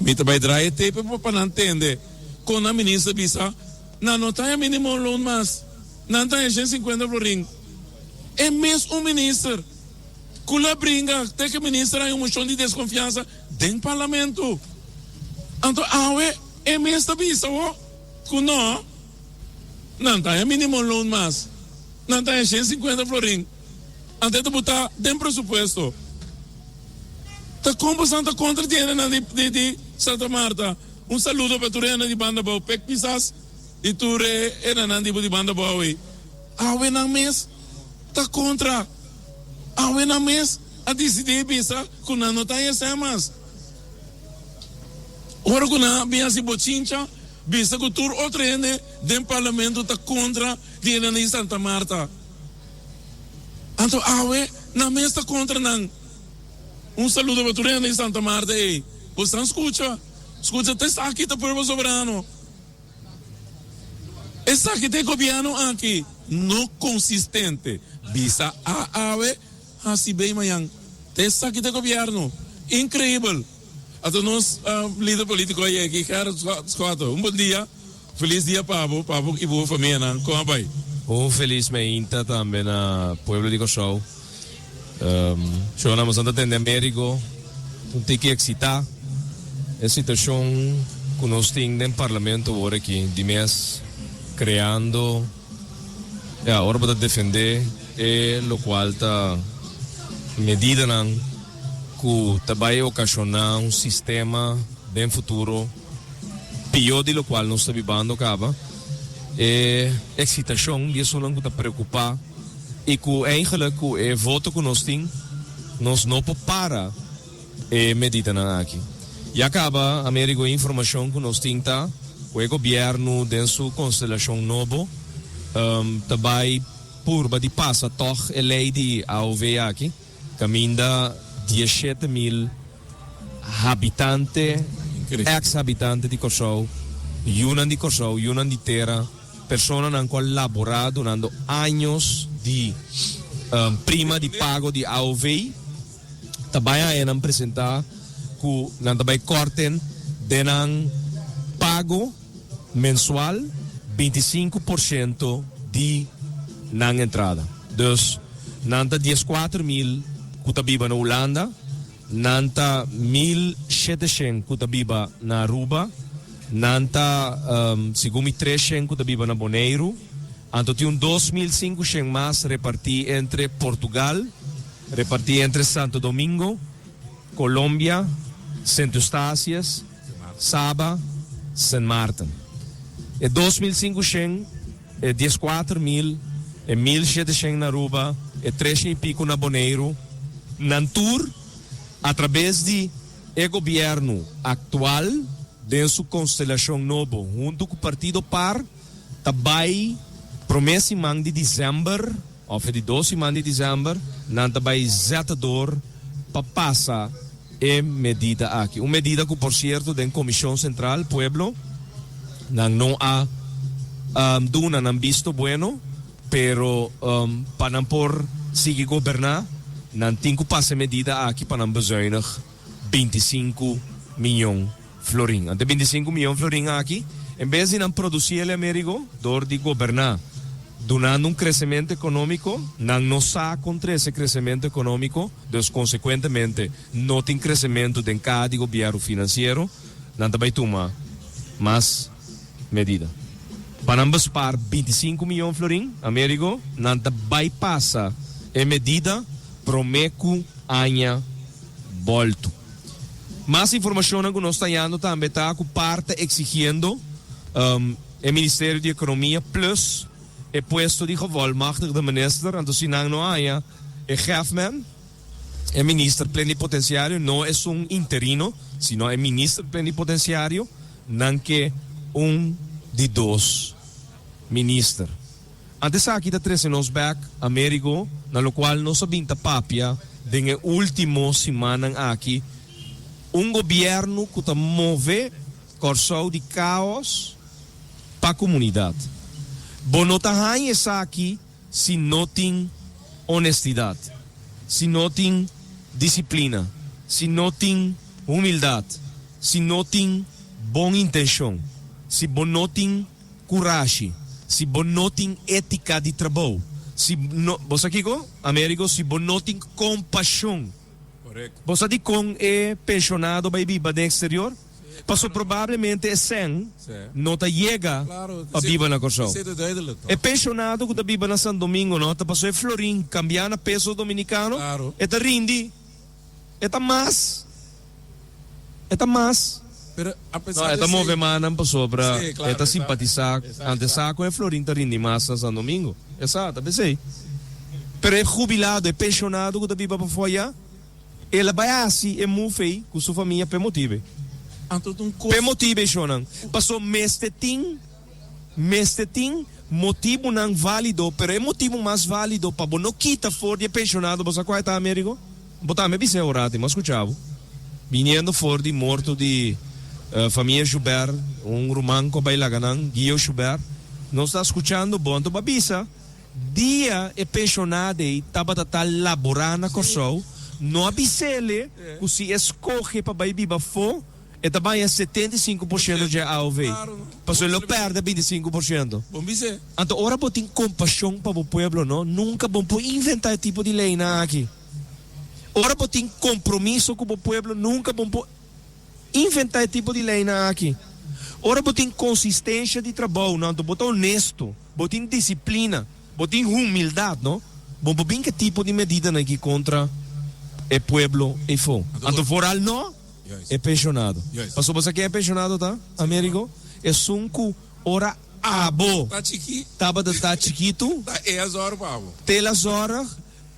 mi ta bai draai e tape pa nan tende kon nan minister bisa nan no ta haña minimo loon mas. Nan ta haña 150 florin. E mes un minister cu la bringa te cu e minister haña un mocion di desconfiansa den parlamento. Anto awe e mes ta bisa ho cu no, nan ta haña minimum loon mas, nan ta haña 150 florin. Anto e ta buta den presupuesto. Ta con boso ta contra di hendenan di Santa Marta? Un saludo pa tur hende di Banda Bou. Pek Pisas. Di tur e enanan di bo di banda bou ei, awe nan mes ta kontra. Awe nan mes a disidí bisa ku nan no ta haña esei mas. Ora ku nan a bin hasi bochincha, bisa ku tur otro hende den parlamento ta kontra di enanan di Santa Marta. Anto awe nan mes ta kontra nan. Un saludo pa tur hende di Santa Marta ei. Bosan skucha, skucha ta esaki ta pueblo soberano. Esaki ta e gobièrnu aki, no konsistente. Bisa A awe, hasi B mañan. Ta esaki ta e gobièrnu. Inkreibel. Ata nos lider polítiko a yega aki, Gerrit Schotte. Un bon dia. Felis dia pa bo, pa bo i bo famianan. Kon a bai? Un felis meinta tambe na pueblo di Kòrsou. Shona, boso ta tende Amerigo un tiki eksitá. E situashon ku nos tin den parlamento awor aki di mes kreando, ya, ora bo ta defendé e lokual ta medidanan ku ta bai okashoná un sistema den futuro pió di lokual nos ta bibando kaba. E eksitashon di esunnan ku ta preokupá i ku eigenlik ku e voto ku nos tin nos no por para e medidanan aki. Ya kaba, Amerigo, e informashon ku nos tin ta ku e gobièrnu den su konstelashon nobo ta bai purba di pasa tòg e lei di aov aki. Kaminda 17,000 habitante, eks habitante di Kòrsou, yunan di Kòrsou, yunan di tera, personanan ku a laborá durando años di prima di pago di aov, ta bai haña nan presentá ku nan ta bai kòrten den nan pago mensual 25% di nan entrada. Dus nan ta 14,000 ku ta biba na Hulanda, nan ta 1700 ku ta biba na Aruba, nan ta segun mi 300 ku ta biba na Boneiru, anto tin un 2500 mas repartí entre Portugal, repartí entre Santo Domingo, Colombia, Sint Eustatius, Saba, Sint Maarten. E 2500, e 14,000, e 1700 na Aruba, e 300 i pico na Boneiru, nan tur atrabes di e gobierno actual den su constelacion nobo hunto cu partido par ta bay prome siman di december of e di dos siman di december nan ta bay zeta door pa pasa e medida aki. Un medida cu por cierto den Comision Central Pueblo nan no a duna nan bisto bueno, pero pa nan por sigui goberna nan tin cu pasa e medida aki pa nan bezuinig 25 miyon florin. Ante 25 miyon florin aki, en bes di nan produci el Amerigo door di goberna dunando un crecemento economico, nan no sa con trece crecemento economico, Dus konsekuentemente no tin kresementu den kaha di gobièrnu finansiero, nan ta bai tuma mas medida. Pa nan bespaar 25 miyon florin, Amerigo, nan ta bai pasa e medida promé ku aña bòltu. Mas informashonnan ku nos ta hañando tambe ta ku par ta eksigiendo e Ministerio di Ekonomia plus e puesto di gevolmachtigde minister, anto si nan no haña E hefman, e minister plenipotenciario, no esun interino, sino e minister plenipotenciario, nan ke un di dos minister. Ante esaki ta trece nos bek, Amerigo, na locual nos a bin ta papia den e ultimo simannan aki, un gobierno cu ta move Corsou di caos pa comunidad. Bo no ta haña esaki Si no tin honestidad, si no tin disciplina, si no tin humildad, si no tin bon intencion, si bo no tin curashi, si bo no tin etica di trabou, si no, bo sa kico, Amerigo, si bo no tin compasion. Bo sa dikon e penshonado bai biba den eksterior? Paso probablemente e sèn no ta yega pa biba na Kòrsou. E penshonado ku ta biba na San Domingo no ta paso e florin kambiá na pesos dominikano e ta rindi, e ta mas, e ta mas. No, e ta move mannan pasobra e ta simpatisá ante sa ku e florin ta rindi mas na San Domingo. E sa, ta p'esei. Pero e hubilado, e penshonado ku ta biba pafó ayá, el a bai hasi e move ei ku su famia p'e motibe. P'e motibe, shonnan. Paso mester tin, mester tin motibunan válido, pero e motibu mas válido pa bo no kita for di e penshonado, bo sa kua e ta, Amerigo? Bo tambe bis'é ora tin, bo a skucha bo. Biniendo for di morto di famia Joubert, un ruman ku a bai laga nan, Guio Joubert. Nos ta skuchando bo anto bo a bisa dia e penshonado ei tabata ta laborá na Kòrsou no a bis'ele ku si e skohe pa bai biba afó e ta baña 75% dje AOV pasobra e lo pèrdè 25%. Anto ora bo tin kompashon pa bo pueblo no nunka bo por inventá e tipo di leinan aki. Ora bo tin kompromiso ku bo pueblo nunka bo por Inventá e tipo di leinan aki. Ora bo tin konsistensha di trabou, no, anto bo ta honesto, bo tin disiplina, bo tin humildat, no, bo por bin ku e tipo di medidanan aki kontra e pueblo eifó. Anto foral no e penshonado. Pasobra bo sa ken e penshonado ta, Amerigo? Esun ku ora abo tabata ta chikitu, te la zòrg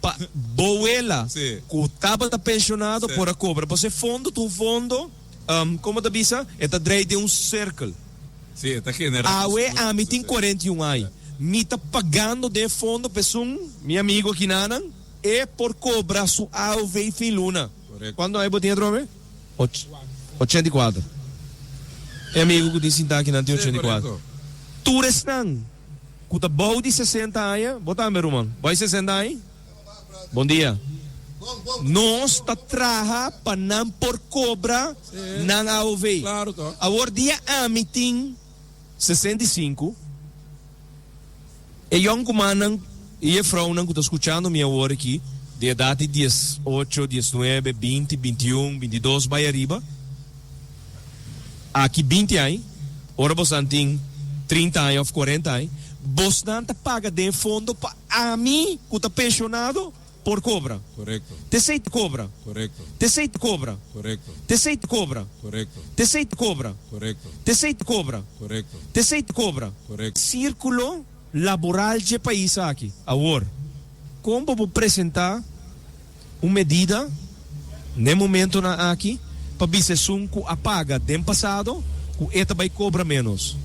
Pa bo wela cu tabata pensionado por a cobra. Pasobra e fondo ta un fondo, como ta bisa, e ta drei den un cirkel. Awe ami tin 41 aña. Mi ta pagando den e fondo pa esun, mi amigo akinanan, e por cobra su AOV fin luna. Cuanto aña bo tin atrobe? 84. E amigo cu tin sinta akinan tin 84. Tur esnan. Ku ta bou di 60 aña, bo tambe ruman, bo hay 60 aña? Bon dia. Nos ta traha pa nan por kobra nan AOV. Awor dia ami tin 65, e yònkumannan i e vrounan ku ta skuchando mi awor aki, di edat di 18, 19, 20, 21, 22 bai ariba, Aki 20 aña, ora bosnan tin 30 aña of 40 aña, bosnan ta paga den fondo pa ami ku ta penshonado por kobra. Korekto. T'esei ta kobra. Korekto. T'esei ta kobra. Korekto. T'esei ta kobra. Korekto. T'esei ta kobra. Korekto. T'esei ta kobra. Korekto. T'esei ta kobra. Korekto. Sírkulo laboral dje pais aki. Awor, kon bo por presentá un medida n'e momentonan aki pa bisa esun ku a paga den pasado ku e ta bai kobra ménos?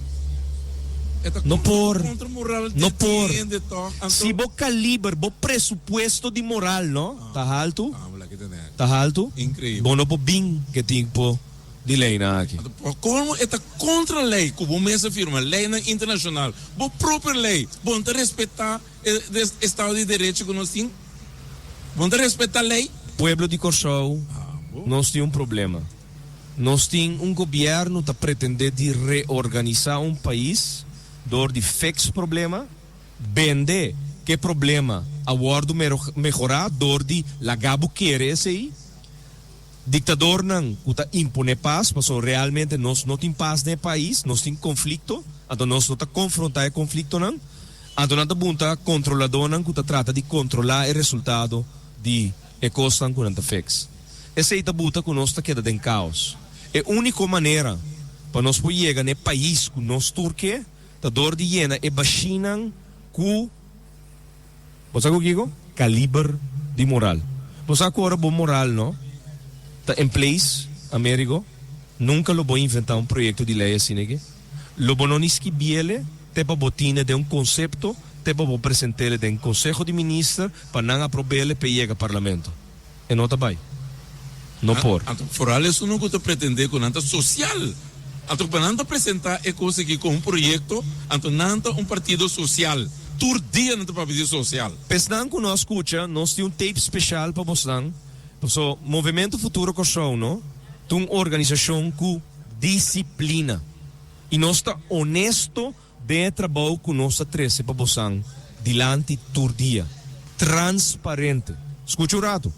E ta No por, kontra moral no di por. hende tòg, anto. Si bo kaliber, bo presupuesto di moral no ta haltu, Ah, bo laki tene aki. ta haltu, Inkreibel. bo no por bin ku e tipo di leinan aki. Anto pa kolmo e ta kontra lei ku bo mes a firma, leinan internashonal, bo propio lei, bo no ta respetá e estado di derecho ku nos tin? Bo no ta respetá lei? Pueblo di Kòrsou, nos tin un problema. Nos tin un gobièrnu ta pretendé di reorganisá un pais dor di fix problema, bende ku e problema a wòrdu mehorá dor di laga bo kere esei. Diktadornan ku ta imponé pas, pasobra realmente nos no tin pas den e pais, nos tin konflikto, anto nos no ta konfrontá e konfliktonan, anto nan ta bunta kontroladónan ku ta trata di kontrolá e resultado di e kosnan ku nan ta fix. Esei ta buta ku nos ta keda den kaos. E úniko manera pa nos por yega na e pais ku nos tur ke ta dor di yena e bashinan ku. Bo sa ku kiko? Kaliber di moral. Bo sa ku ora bo moral no ta in place, Amerigo, nunka lo bo inventá un proyekto di lei asina aki. Lo bo no ni skibiele te pa bo tine den un konsepto, te pa bo presentele den Konseho di Minister pa nan aprobele p'e yega Parlamento. E no ta bai. No por. Anto foral esunnan ku ta pretendé ku nan ta sosial. Anto pa nan ta presentá e kos aki komo un proyekto, anto nan ta un partido sosial. Tur dia nan ta papia di sosial. P'esnan ku no a skucha, nos tin un tape speshal pa bosnan. Paso Movementu Futuro Kòrsou no ta un organisashon ku disiplina. I nos ta honesto Den e trabou ku nos ta trese pa bosan dilanti tur dia. Transparente. Skucha un ratu.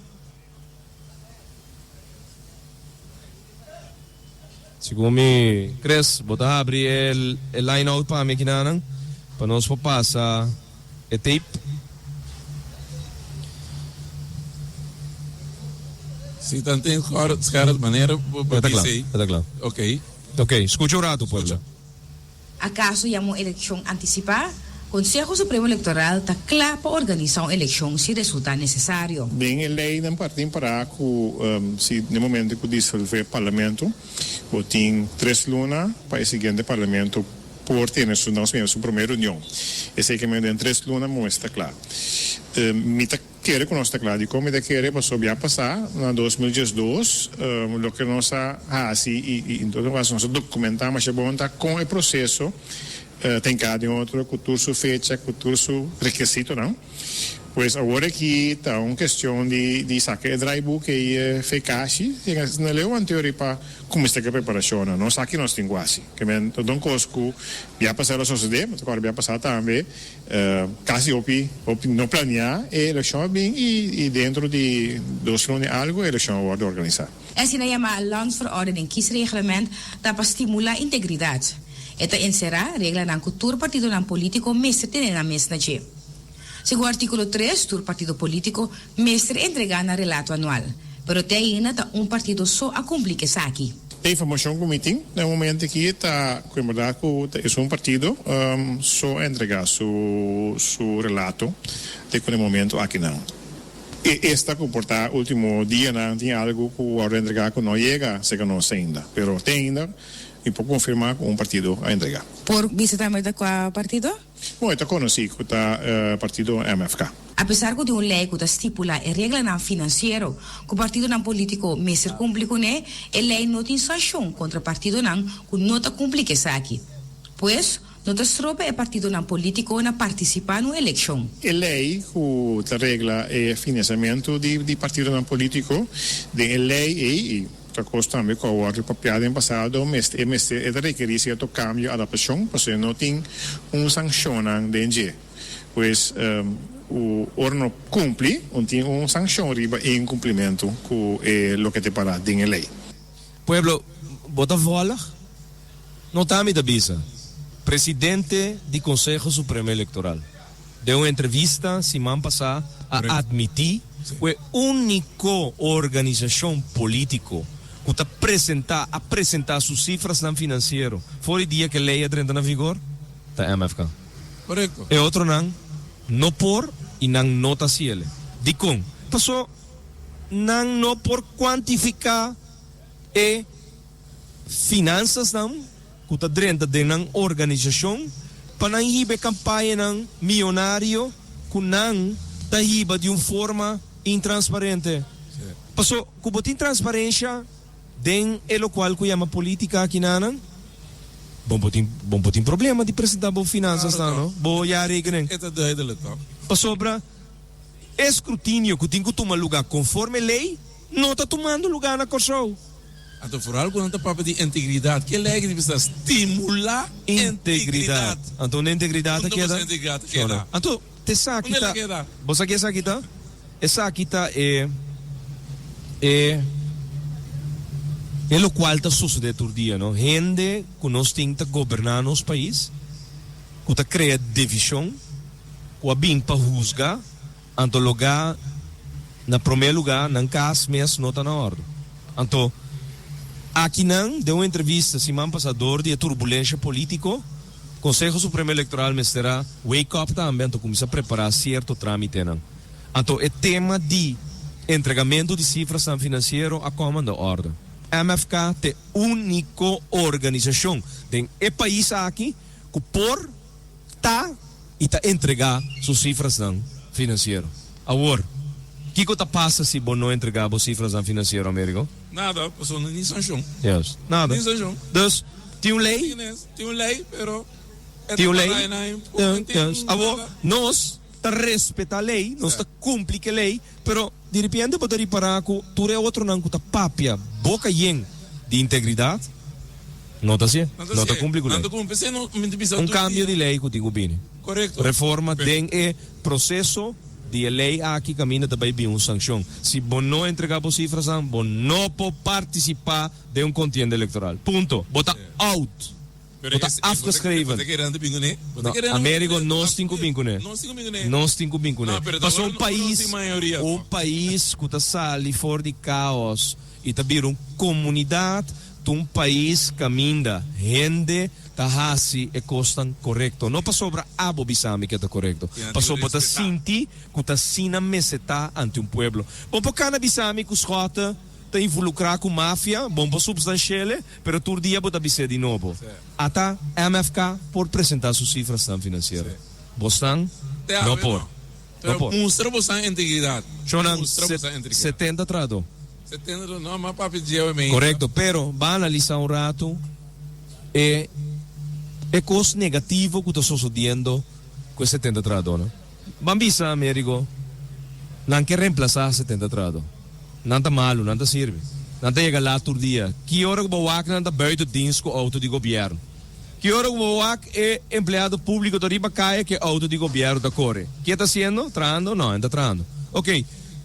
Segun mi, Chris, bo ta habri e line out pa mi akinanan pa nos por pasa e tape. Si tanten Gerrit, manera bo E ta kla, bisa. e ta kla. Ok. Ok, skucha un ratu, pueblo. Akaso yama un elekshon antisipá? Konseho Supremo Elektoral ta kla pa organisá un elekshon si resultá nesesario. Den e leynan partin pará ku si den momento ku disolvé parlamento bo tin tres luna pa e siguiente parlamento por tene su nos mira su promé reunion. Esei ke men den tres luna bo mester ta kla. Mi ta kere ku nos ta kla. Dikon mi ta kere? Pasobra ya pasá na 2012 loke nos a hasi i en todo kaso nos a dokumentá masha bon ta kon e proseso. Ta hinká den otro ku tur su fecha, ku tur su rekesitonan. Pues awor aki ta un kestion di di saka e draaiboek ei fe kashi yega na leu anterior pa kuminsá ku e preparashonnan. Nos sa ki nos tin ku hasi. Ke men ta un kos ku bia pasá lo sosodé, mi ta kòrda bia pasá tambe kasi hopi hopi no planiá e elekshon a bin i i dentro di dos luna i algu e elekshon a wòrdu organisá. E asina yamá Landsverordening Kiesreglement ta pa stimulá integridat. E ta enserá reglanan ku tur partidonan polítiko mester tene nan mes na dje. Segun artíkulo tres, tur partido polítiko mester entregá nan relato anual, pero te ainda ta un partido so a kumpli ku esaki. E informashon ku mi tin na e momento aki ta ku en bèrdat ku ta esun partido so a entregá su su relato te ku na e momento akinan. E esta ku por ta último dianan tin algu ku wòrdu entregá ku no yega serka nos ainda, pero te ainda Mi por konfirmá ku un partido a entregá. Por bisa tambe ta kua partido? Bon, e ta konosí ku ta partido MFK. Apesar ku tin un lei ku ta stipulá e reglanan finansiero ku partidonan polítiko mester kumpli kuné, e lei no tin sanshon kontra partidonan ku no ta kumpli ku esaki. Pues, no ta stroba e partidonan polítiko na partisipá na un elekshon. E lei ku ta regla e finansiamentu di partidonan polítiko, den e lei ei, i Ta kos tambe ku a wòrdu papiá den pasado, mester e mester e ta rekerí sierto kambio, adaptashon, pasobra e no tin un sankshonnan den dje. Pues, u ora no kumpli, un tin un sankshon riba e inkumplimentu ku e loke ta pará den e lei. Pueblo, bo ta vòlg? No ta mi ta bisa, presidente di Conseho Supremo Electoral den un entrevista siman pasa a admiti cu e unico organisacion politico cu ta presenta a presenta su cifrasnan financiero for di dia cu e ley a drenta na vigor ta MFK. E otronan no por y nan no ta haciele. Dicon? Paso nan no por cuantifica e. Finansasnan ku ta drenta den nan organisashon pa nan hiba e kampañanan mionario ku nan ta hiba di un forma intransparente. Paso ku bo tin transparensha den e lokual ku yama politika akinanan, bo por tin bo por tin problema di presenta bo finansasnan no, bo jaarrekening. Pasobra e skrutinio ku tin ku tuma luga konforme lei no ta tumando luga na Kòrsou. Anto foral ku nan ta papia di integridat, ke lei ki di bisa stimulá integridat? Anto unda integridat ta Unda keda? boso integridat ta keda? Anto te esaki Unda el ta, a keda? bo sa ke esaki ta? Esaki ta e e e lokual ta sosodé tur dia, no? Hende ku nos tin ta goberná nos pais, ku ta krea divishon, ku a bin pa husga. Anto logá, na promé lugá, nan kas mes no ta na òrdu. Anto, akinan, den un entrevista siman pasá dor di e turbulensha polítiko, Konseho Supremo Elektoral mester a wake up tambe anto kuminsá prepará sierto trámitenan. Anto e tema di entregamentu di sifrasnan finansiero a kòm anda òrdu. MFK t'e úniko organisashon den e pais aki ku por. Ta y ta entrega su cifrasnan financiero. Awor, kico ta pasa si bo no entrega bo cifrasnan financiero, Amerigo? Nada, pasobra no tin sancion. Juist, nada. Tin sancion. Dus, tin un ley. Tin un ley, pero e Tin ta un ley. para na e Juist. Awor, nos ta respeta ley, nos ta cumpli cu e ley, pero. Di ripiente bo ta ripará ku tur e otronan ku ta papia boka yen di integridat no ta hasié, no ta kumpli ku lei. Un kambio di lei ku tin ku bini. Reforma den e proseso di e lei aki kaminda ta bai bin un sankshon. Si bo no entregá bo sifrasnan, bo no por partisipá den un kontienda elektoral. Punto. Bo ta out. Bo ta afgeschreven. No, Amerigo, nos tin ku bin kuné. Nos tin ku bin kuné. Pasobra un pais, un pais ku ta sali for di kaos i ta bira un komunidat, ta un pais kaminda hende ta hasi e kosnan korekto. No pasobra abo bisa mi ke ta korekto, pasobra bo ta sinti ku ta asina mester ta ante un pueblo. Bo por kana bisa mi ku Schotte ta involukrá ku mafia, bon por supstanshele, Pero tur dia bo ta bis'é di nobo. Ata MFK por presentá su sifrasnan finansiero. Bosnan no por. No por. Mustra bosnan integridat. Shownan 70 trahadó. 70 trahadó. No, mas papia djeu e mei. Korekto, pero ban analisá un ratu e. E kos negativo ku ta sosodiendo ku e setenta trahadónan. Ban bisa, Amerigo, nan ke remplasá setenta trahadó. Nan ta malu, nan ta sirbi. Nan ta yega lat tur dia. Ki ora ku bo wak nan ta buiten dienst ku outo di gobièrnu? Ki ora ku bo wak e empleado públiko ta riba kaya ku e outo di gobièrnu ta kore? Ke e ta hasiendo? Trahando? No, e no ta trahando. Oké,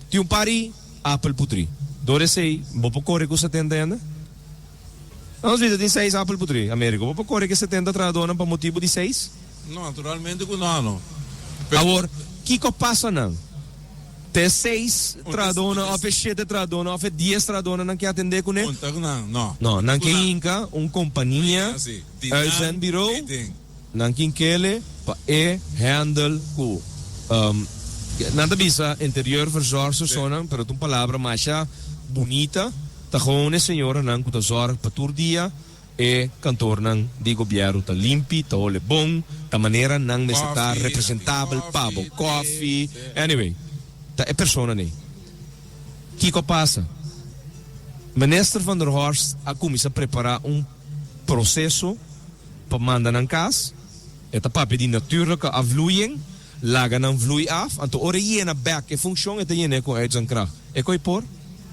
tin un par di apel putrí. Dor esei, bo por kore ku setenta hende? Nos bisa tin seis apel putrí, Americo. Bo por kore ku e setenta trahadónan pa motibu di seis? No, naturalmente ku no, no. Awor, kiko a pasa nan? Ta e seis trahadónan òf e shete trahadónan òf e dies trahadónan nan ke atendé kuné? Konta ku nan, no. No, nan ke hinka un kompania, uitzendbureau, nan kin kele pa e handle ku, nan ta bisa interieurverzorgstersonan, pero ta un palabra masha bunita, ta gewoon e señoranan ku ta zòrg pa tur dia E kantornan di gobièrnu ta limpi, ta hole bon, ta manera nan mester ta representabel pa bo. Kòfi, anyway, ta e personanan ei. Kiko a pasa? Minister Van der Horst a kuminsá prepará un proseso pa manda nan kas. E ta papia di natuurlijke afvloeiing, laga nan vloei af, anto ora e yena bek e funccion e ta yen'é cu uitzendkracht. E coi por?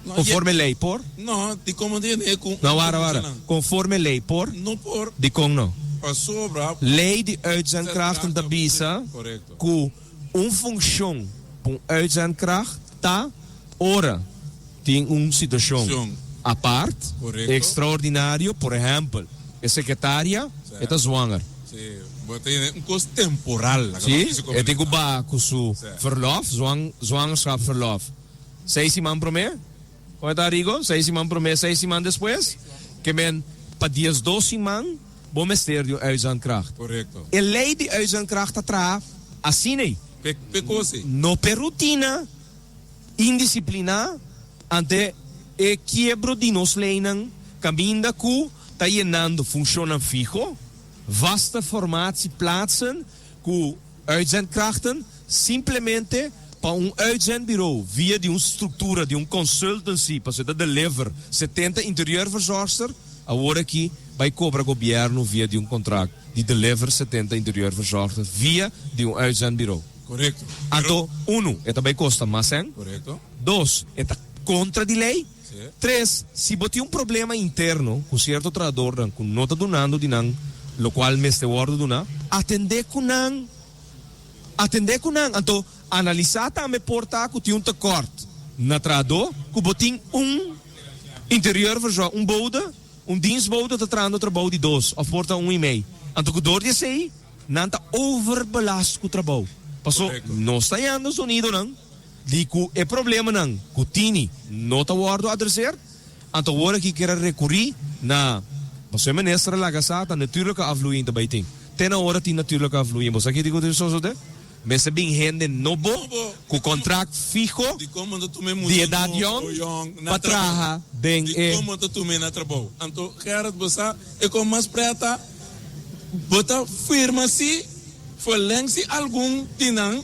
Conforme ley por? No, dicon bo ta yen'é cu No, wara, wara. Conforme ley por? No por. Dicon no? Pasobra. Ley di uitzendkrachten ta bisa cu un funccion pa un uitzendkracht ta ora tin un situacion apart, extraordinario, por ehempel, e secretaria e ta zwanger. Sí, bo ta yende un cos temporal. Sí, e tin cu baha cu su verlof, zwangerschapsverlof, seis siman prome. Con e ta, Rigo? Seis siman prome, seis siman despues? Ke men, pa diesdos siman bo mester di un uitzendkracht. Correcto. E ley di uitzendkracht ta traha asina ei. P'e cos ei. No p'e rutina. Indisipliná ante e kiebro di nos leynan kaminda ku ta yenando funshonnan fiho, vaste formatieplaatsen ku uitzendkrachten simplemente pa un uitzendbureau via di un struktura di un consultancy pasobra ta deliver 70 interieurverzorgster awor aki bai kobra gobièrnu via di un kontrakt di deliver 70 interieurverzorgster via di un uitzendbureau. Korekto. Anto, unu, e ta bai kosta mas sèn. Korekto. Dos, e ta kontra di lei. Si. Tres, si bo tin un problema interno ku sierto trahadornan ku no ta dunando di nan lokual mester wòrdu duná, atendé ku nan. Atendé ku nan. Anto, analisá tambe por ta ku tin un tekòrt na trahadó, ku bo tin un interieurverzorger, un bode, un dienstbode ta trahando trabou di dos òf por ta un i mei. Anto ku dor di esei. Nan ta overbelast ku trabou. Paso nos ta yanda zonidonan di ku e problemanan ku tini no ta wòrdu adreseer. Anto awor aki kier a rekurí na paso e minister a laga sa ta natuurlijke afvloeiing ta bai tin. Te na ora tin natuurlijke afvloeiing bo sa kiko ta sosode? Mester bin hende nobo ku kontrakt fiho di edat yòn pa traha den e. Dikon bo ta tum'é na trabou? Anto Gerrit bo sa e kon mas preta bo ta firma si verleng si algun di nan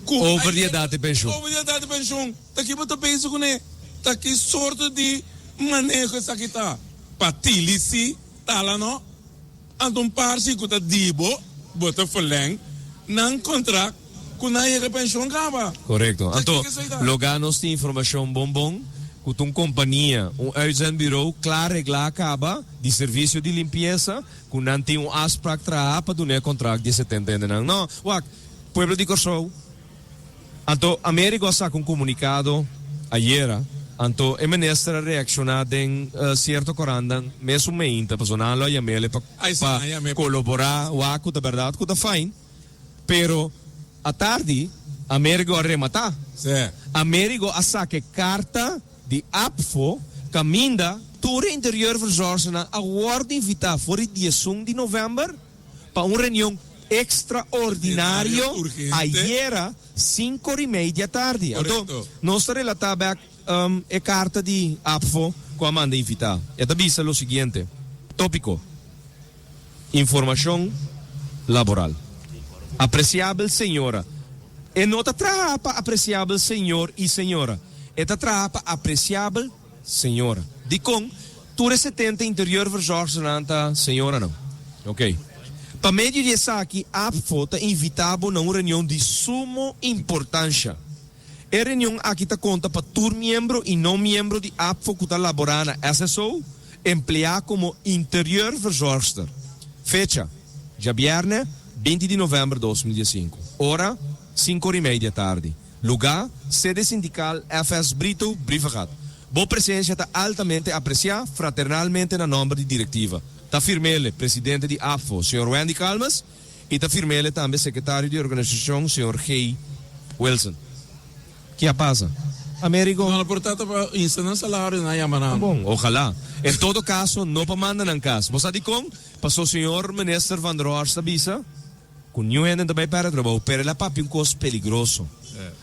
ku Over di edat di penshun. Over di edat di penshun. Ta ki bo ta bezig kuné? Ta ki sorto di maneho esaki ta? Pa tili si tala no? Anto un par si ku ta di bo, bo ta verleng nan kontrakt ku nan yega penshon kaba. Korekto. Anto, loga nos tin informashon bon bon ku ta un kompania, un uitzendbureau kla reglá kaba di servisio di limpiesa ku nan tin un afsprak traha pa duna e kontrakt di e setenta hendenan. No, wak, pueblo di Kòrsou. Anto Americo a saca un comunicado ayera, anto e minister a reacciona den cierto corandan mesun meinta, pasobra nan lo a yamele pa colobora wak cu ta berdad cu ta fijn, pero atardi Amerigo a remata. Amerigo a saca e carta di APFO caminda tur e interieurverzorgernan a wordo invita for di diesun di november pa un reunion extraordinario ayera cinco or y mei di atardi. Anto nos ta relata bek e carta di APFO cu a manda invita. E ta bisa lo siguiente, Topico, Informacion laboral. Apreciabel señora. E no ta traha pa apreciabel señor y señora. E ta traha pa apreciabel Señora. Dikon tur e setenta interieurverzorgsternan ta señoranan? Ok. Pa medio di esaki APFO ta invitá bo na un reunion di sumo importansha. E reunion aki ta konta pa tur miembro i no miembro di APFO ku ta laborá na SSO, empleá komo interieurverzorgster. Fecha, djabièrnè, 20 di novèmber 2015. Ora, sinku ora i mei di atardi. Lugá, Sede Sindikal FS Brito, Brievengat. Bo presensia ta altamente apresiá, fraternalmente na nòmber di direktiva. Ta firm'ele, presidente di APFO, señor Wendy Calmes, i ta firm'ele tambe sekretario di organisashon, señor Gey Wilson. Ki a pasa? Amerigo? No, no por ta pa insta nan salario nan yama nan. Bon, ojalá. En todo kaso, no pa manda nan kas. Bo sa dikon? Paso señor Minister Van der Horst a bisa. Ku niun hende no ta bai pèrdè trabou, pero el a papia un kos peligroso,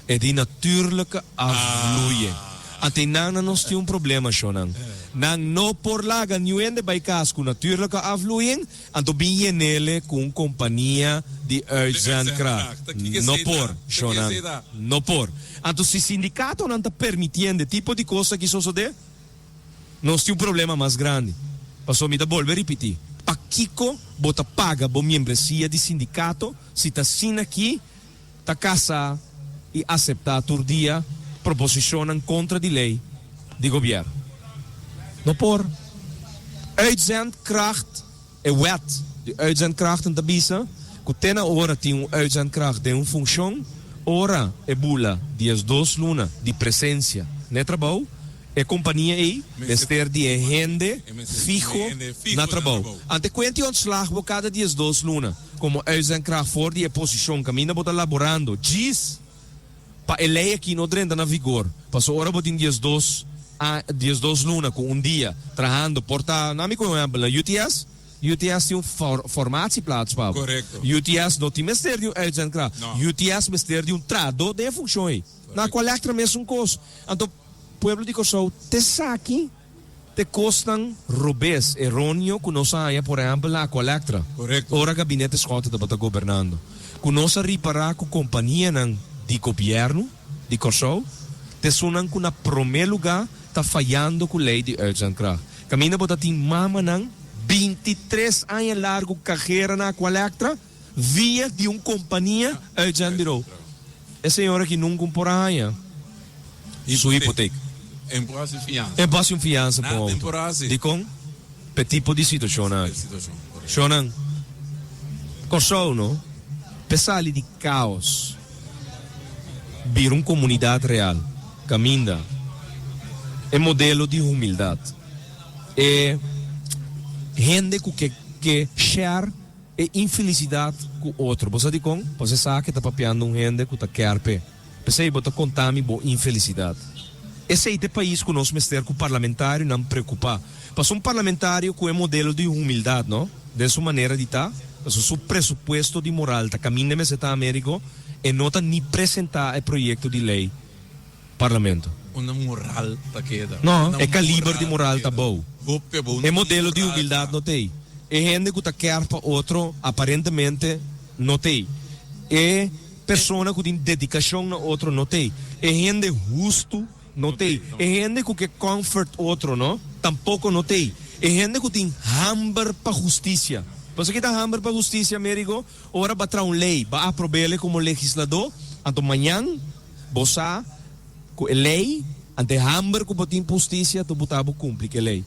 e di natuurlijke afvloeiing. Ante nan nan nos tin un problema, shonnan. Nan no por laga niun hende bai kas ku natuurlijke afvloeiing, anto bin yenele ku un kompania di uitzendkracht. No por, shonnan. No por. Anto si sindikatonan ta permitiende tipo di kos aki sosodé, Nos tin un problema mas grandi. Pasobra mi ta bolbe ripití, pakiko bo ta paga bo miembresia di sindikato si ta asina ki ta kasa i aseptá tur dia proposishonnan kontra di lei di gobièrnu? No por. Uitzendkracht. E wet di uitzendkrachten ta bisa ku te na ora tin un uitzendkracht den un funshon, ora e bula 12 luna di presensia na e trabou, e kompania ei mester di e hende fiho na trabou. Ante kuenti ontslag bo kada 12 luna komo uitzendkracht for di e posishon kaminda bo ta laborando djis pa e lei aki no drenta na vigor, paso ora bo tin 12 a 12 luna ku un dia trahando por ta, na mi ku un ehempel na UTS, UTS tin un formatieplaats pa bo. Korekto. UTS no tin mester di un uitzendkracht. No. UTS mester di un trahadó den e funkshon ei. Na Aqualectra mesun kos. Anto pueblo di Kòrsou te saki. Te kosnan robes, eroneo ku nos a haña por ehèmpel na Aqualectra, ora Gabinete Schotte tabata gobernando, ku nos a ripará ku kompanianan di gobièrnu di Kòrsou ta esunnan ku na promé lugá ta fayando ku lei di uitzendkracht. Kaminda bo ta tin mamanan 23 aña largu kajera na Aqualectra via di un kompania uitzendbureau. E señor aki nunca un por a haña su hipotek. E por hasi fiansa. E por hasi un fiansa pa un Nada auto. por hasi. Dikon? P'e tipo di situashonnan aki. Situashon, korekto. Shonnan, Kòrsou no p'e sali di kaos bira un komunidat real kaminda e modelo di humildat, e hende ku ke ke share E infelisidat ku otro. Bo sa dikon? Pasobra e sa ke ta papiando un hende ku ta kèr p'e. P'esei bo ta konta mi bo infelisidat. Esei ta e pais ku nos mester ku parlamentarionan preokupá. Pasobra un parlamentario ku e modelo di humildat, no? Den su manera di ta, pasobra su presupuesto di moral ta kaminda e mester ta Amerigo, e no ta ni presentá e proyekto di lei. Parlamento. Unda moral ta keda. No, e kaliber di moral ta bou. Hopi abou. E modelo di humildad no t'ei. E hende ku ta kèr pa otro aparentemente no t'ei. E persona ku tin dedikashon na otro no t'ei. E hende hustu no t'ei. E hende ku ke comfort otro no, tampoko no t'ei. E hende ku tin hamber pa hustisia. Pasobra ki ta hamber pa hustisia, Amerigo? Ora bo a traha un lei, bo a aprob'el komo legisladó, anto mañan Bo sa ku e lei, ante e hamber ku bo tin pa hustisia, ta buta bo kumpli ku e lei.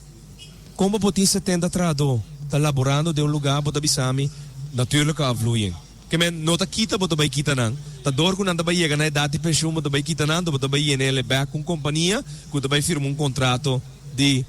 Kon bo por tin 70 trahadó ta laborando den un lugá, bo ta bisa mi, Natuurlijke afvloeiing. Ke men no ta kita bo ta bai kita nan. Ta dor ku nan ta bai yega na edat di penshun bo ta bai kita nan, bo ta bai yena el bèk ku un kompania ku ta bai firma un kontrato di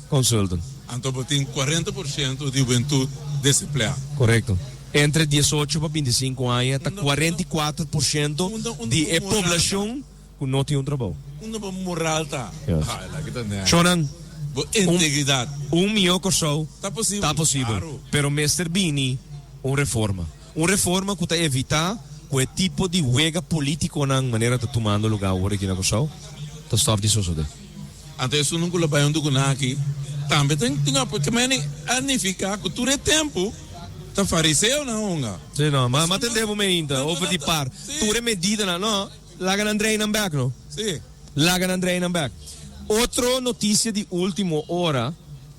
consultant. Anto bo tin 40% di hubentud desempleá. Korekto. Entre 18 pa 25 aña ta 44% di e poblashon ku no tin un trabou. Unda bo moral ta? Yes. Ay, la kita nèk. Shonnan, Bo integridat. un mihó Kòrsou Ta posibel. ta posibel, Claro. pero mester bini un reforma. Un reforma ku ta evitá ku e tipo di wega polítikonan manera ta tumando lugá awor aki na Kòrsou ta stòp di sosodé. Anto esun ku lo bai huntu ku nan aki tambe tin tin apo ke meni a nifiká ku tur e tempu ta fariseonan hunga. Sí no, ma ma tende bo meinta over di par tur e medidanan no, laga nan drei nan bek no. Sí. Laga nan drei nan bek. Otro notisia di ultimo ora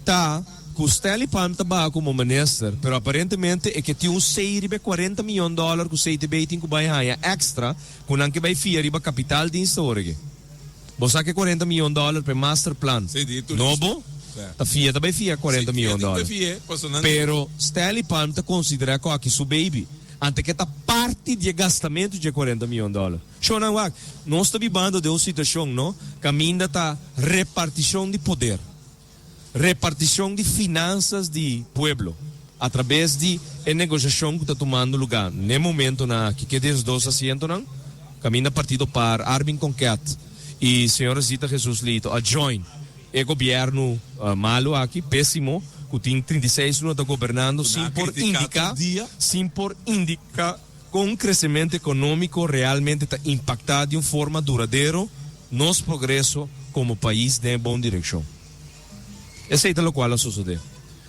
ta. Ku Stanley Palm ta baha komo minister, pero aparentemente e ke tin un sei riba e 40 miyon dòler ku CTB tin ku bai haña èkstra ku nan ke bai fia riba kapitaaldienst awor aki. Bo sa ke 40 miyon dòler pa e masterplan nobo ta fia ta bai fia 40 miyon dòler. Pero Stanley Palm ta konsiderá ku aki su baby, ante ke ta parti di e gastamentu dje 40 miyon dòler. Shownan wak, nos ta bibando den un situashon, no, kaminda ta repartishon di poder. Reparticion di finanzas di pueblo a traves di e negociacion cu ta tumando lugar n'e momentonan aki ke diesdos asientonan caminda partido par Arvin Conquet y señora Zita Jesus Lito a join e gobierno malo aki pesimo cu tin 36 luna ta gobernando sin por indica sin por indica con crecemento economico realmente ta impacta di un forma duradero nos progreso como pais den e bon direccion. Esey ta locual a sosode.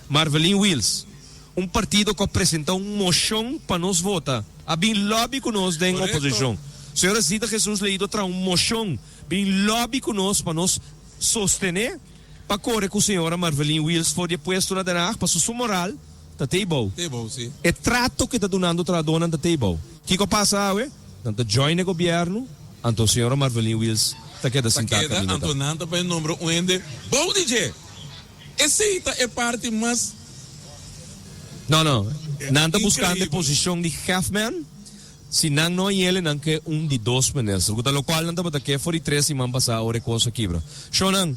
Marvelin Wiels, un partido cu a presenta un mocion pa nos vota, a bin lobby cu nos den oposicion. Señora Zita Jesus Leito a traha un mocion bin lobby cu nos pa nos sostene pa core cu señora Marvelin Wiels for di e puesto na Den Haag pasobra su moral ta te bou. E trato cu e ta dunando trahadornan ta te bou. Kico a pasa awe? Nan ta join e gobierno, anto señora Marvelin Wiels ta keda Ta sintá keda, kaminda anto ta. nan ta bai nombra un hende bou di dje. Esei ta e parti mas No, no. Nan ta buskando e increibel. posishon di hefman. Si nan no yele, nan ke un di dos minister, ku ta lokual nan tabata ke for di tres siman pasá ora e kos a kibra. Shownan.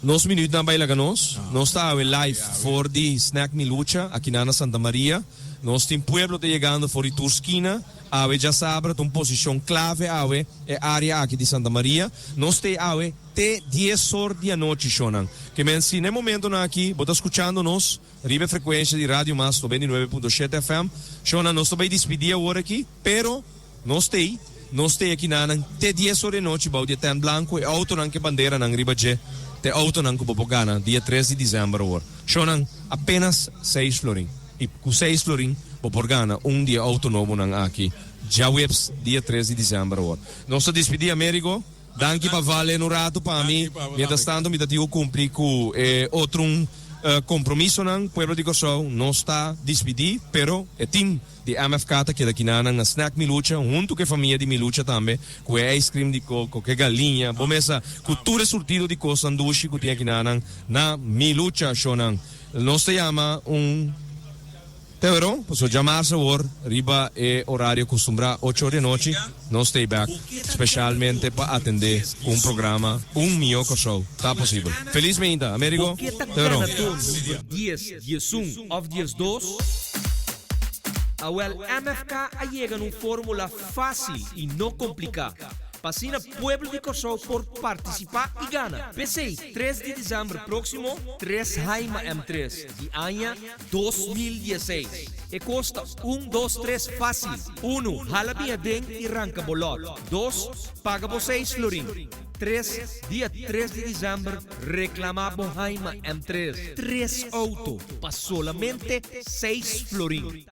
Nos minuutnan bai laga nos. Nos ta awe live for di Snack Mi Lucha akinan na Santa Maria. Nos tin pueblo ta yegando for di tur skina. Awe djasabra ta un posicion clave awe e area aki di Santa Maria. Nos t'ey awe te dies or di anochi shownan. Ke men si n'e momentonan aki bo ta scuchando nos riba e frecuencia di Radio Mas 99.7 FM. Shownan nos ta bai dispidi awor aki pero. Nos t'ei, nos t'ei aki nanan te dies or di anochi bou di e tent blanku, e outonan ku e banderanan riba dje, t'e outonan ku bo por gana dia tres di dizèmber awor. Shownan, apenas seis florin. I ku seis florin bo por gana un di e outo nobonan aki djaweps dia tres di dizèmber awor. Nos ta dispidí Amerigo. Danki pa vale un ratu pa mi. Mientras tanto mi ta tin ku kumpli ku e otro kompromisonan. Pueblo di Kòrsou, nos ta dispidí, pero e tim. Di MFK ta keda kinanan na Snack Milucha huntu ku e famia di Milucha tambe ku e ice cream di koko, ku e galiña, bo mesa ku tur e surtido di kosnan dushi ku tin akinanan na Milucha. Shownan nos ta yama un tewero pasobra djamarsa awor riba e orario kustumbrá ocho or di anochi nos stay back specialmente pa atendé ku un programa Un Mihó Kòrsou Ta Posibel. Felis meinta, Amerigo. Tewero. Dies, 11 òf 12? Awèl MFK a yega na un fórmula fásil i no kompliká pa asina pueblo di Kòrsou por partisipá i gana. P'esei, 3 di desèmber próksimo, 3 Haima M3 di aña 2016. E kos ta un, dos, tres fásil. Unu, hala bin aden i ranka bo lòt. Dos, paga bo seis florin. Tres, dia 3 di desèmber, Reclama bo Haima M tres, tres auto pa solamente seis florin.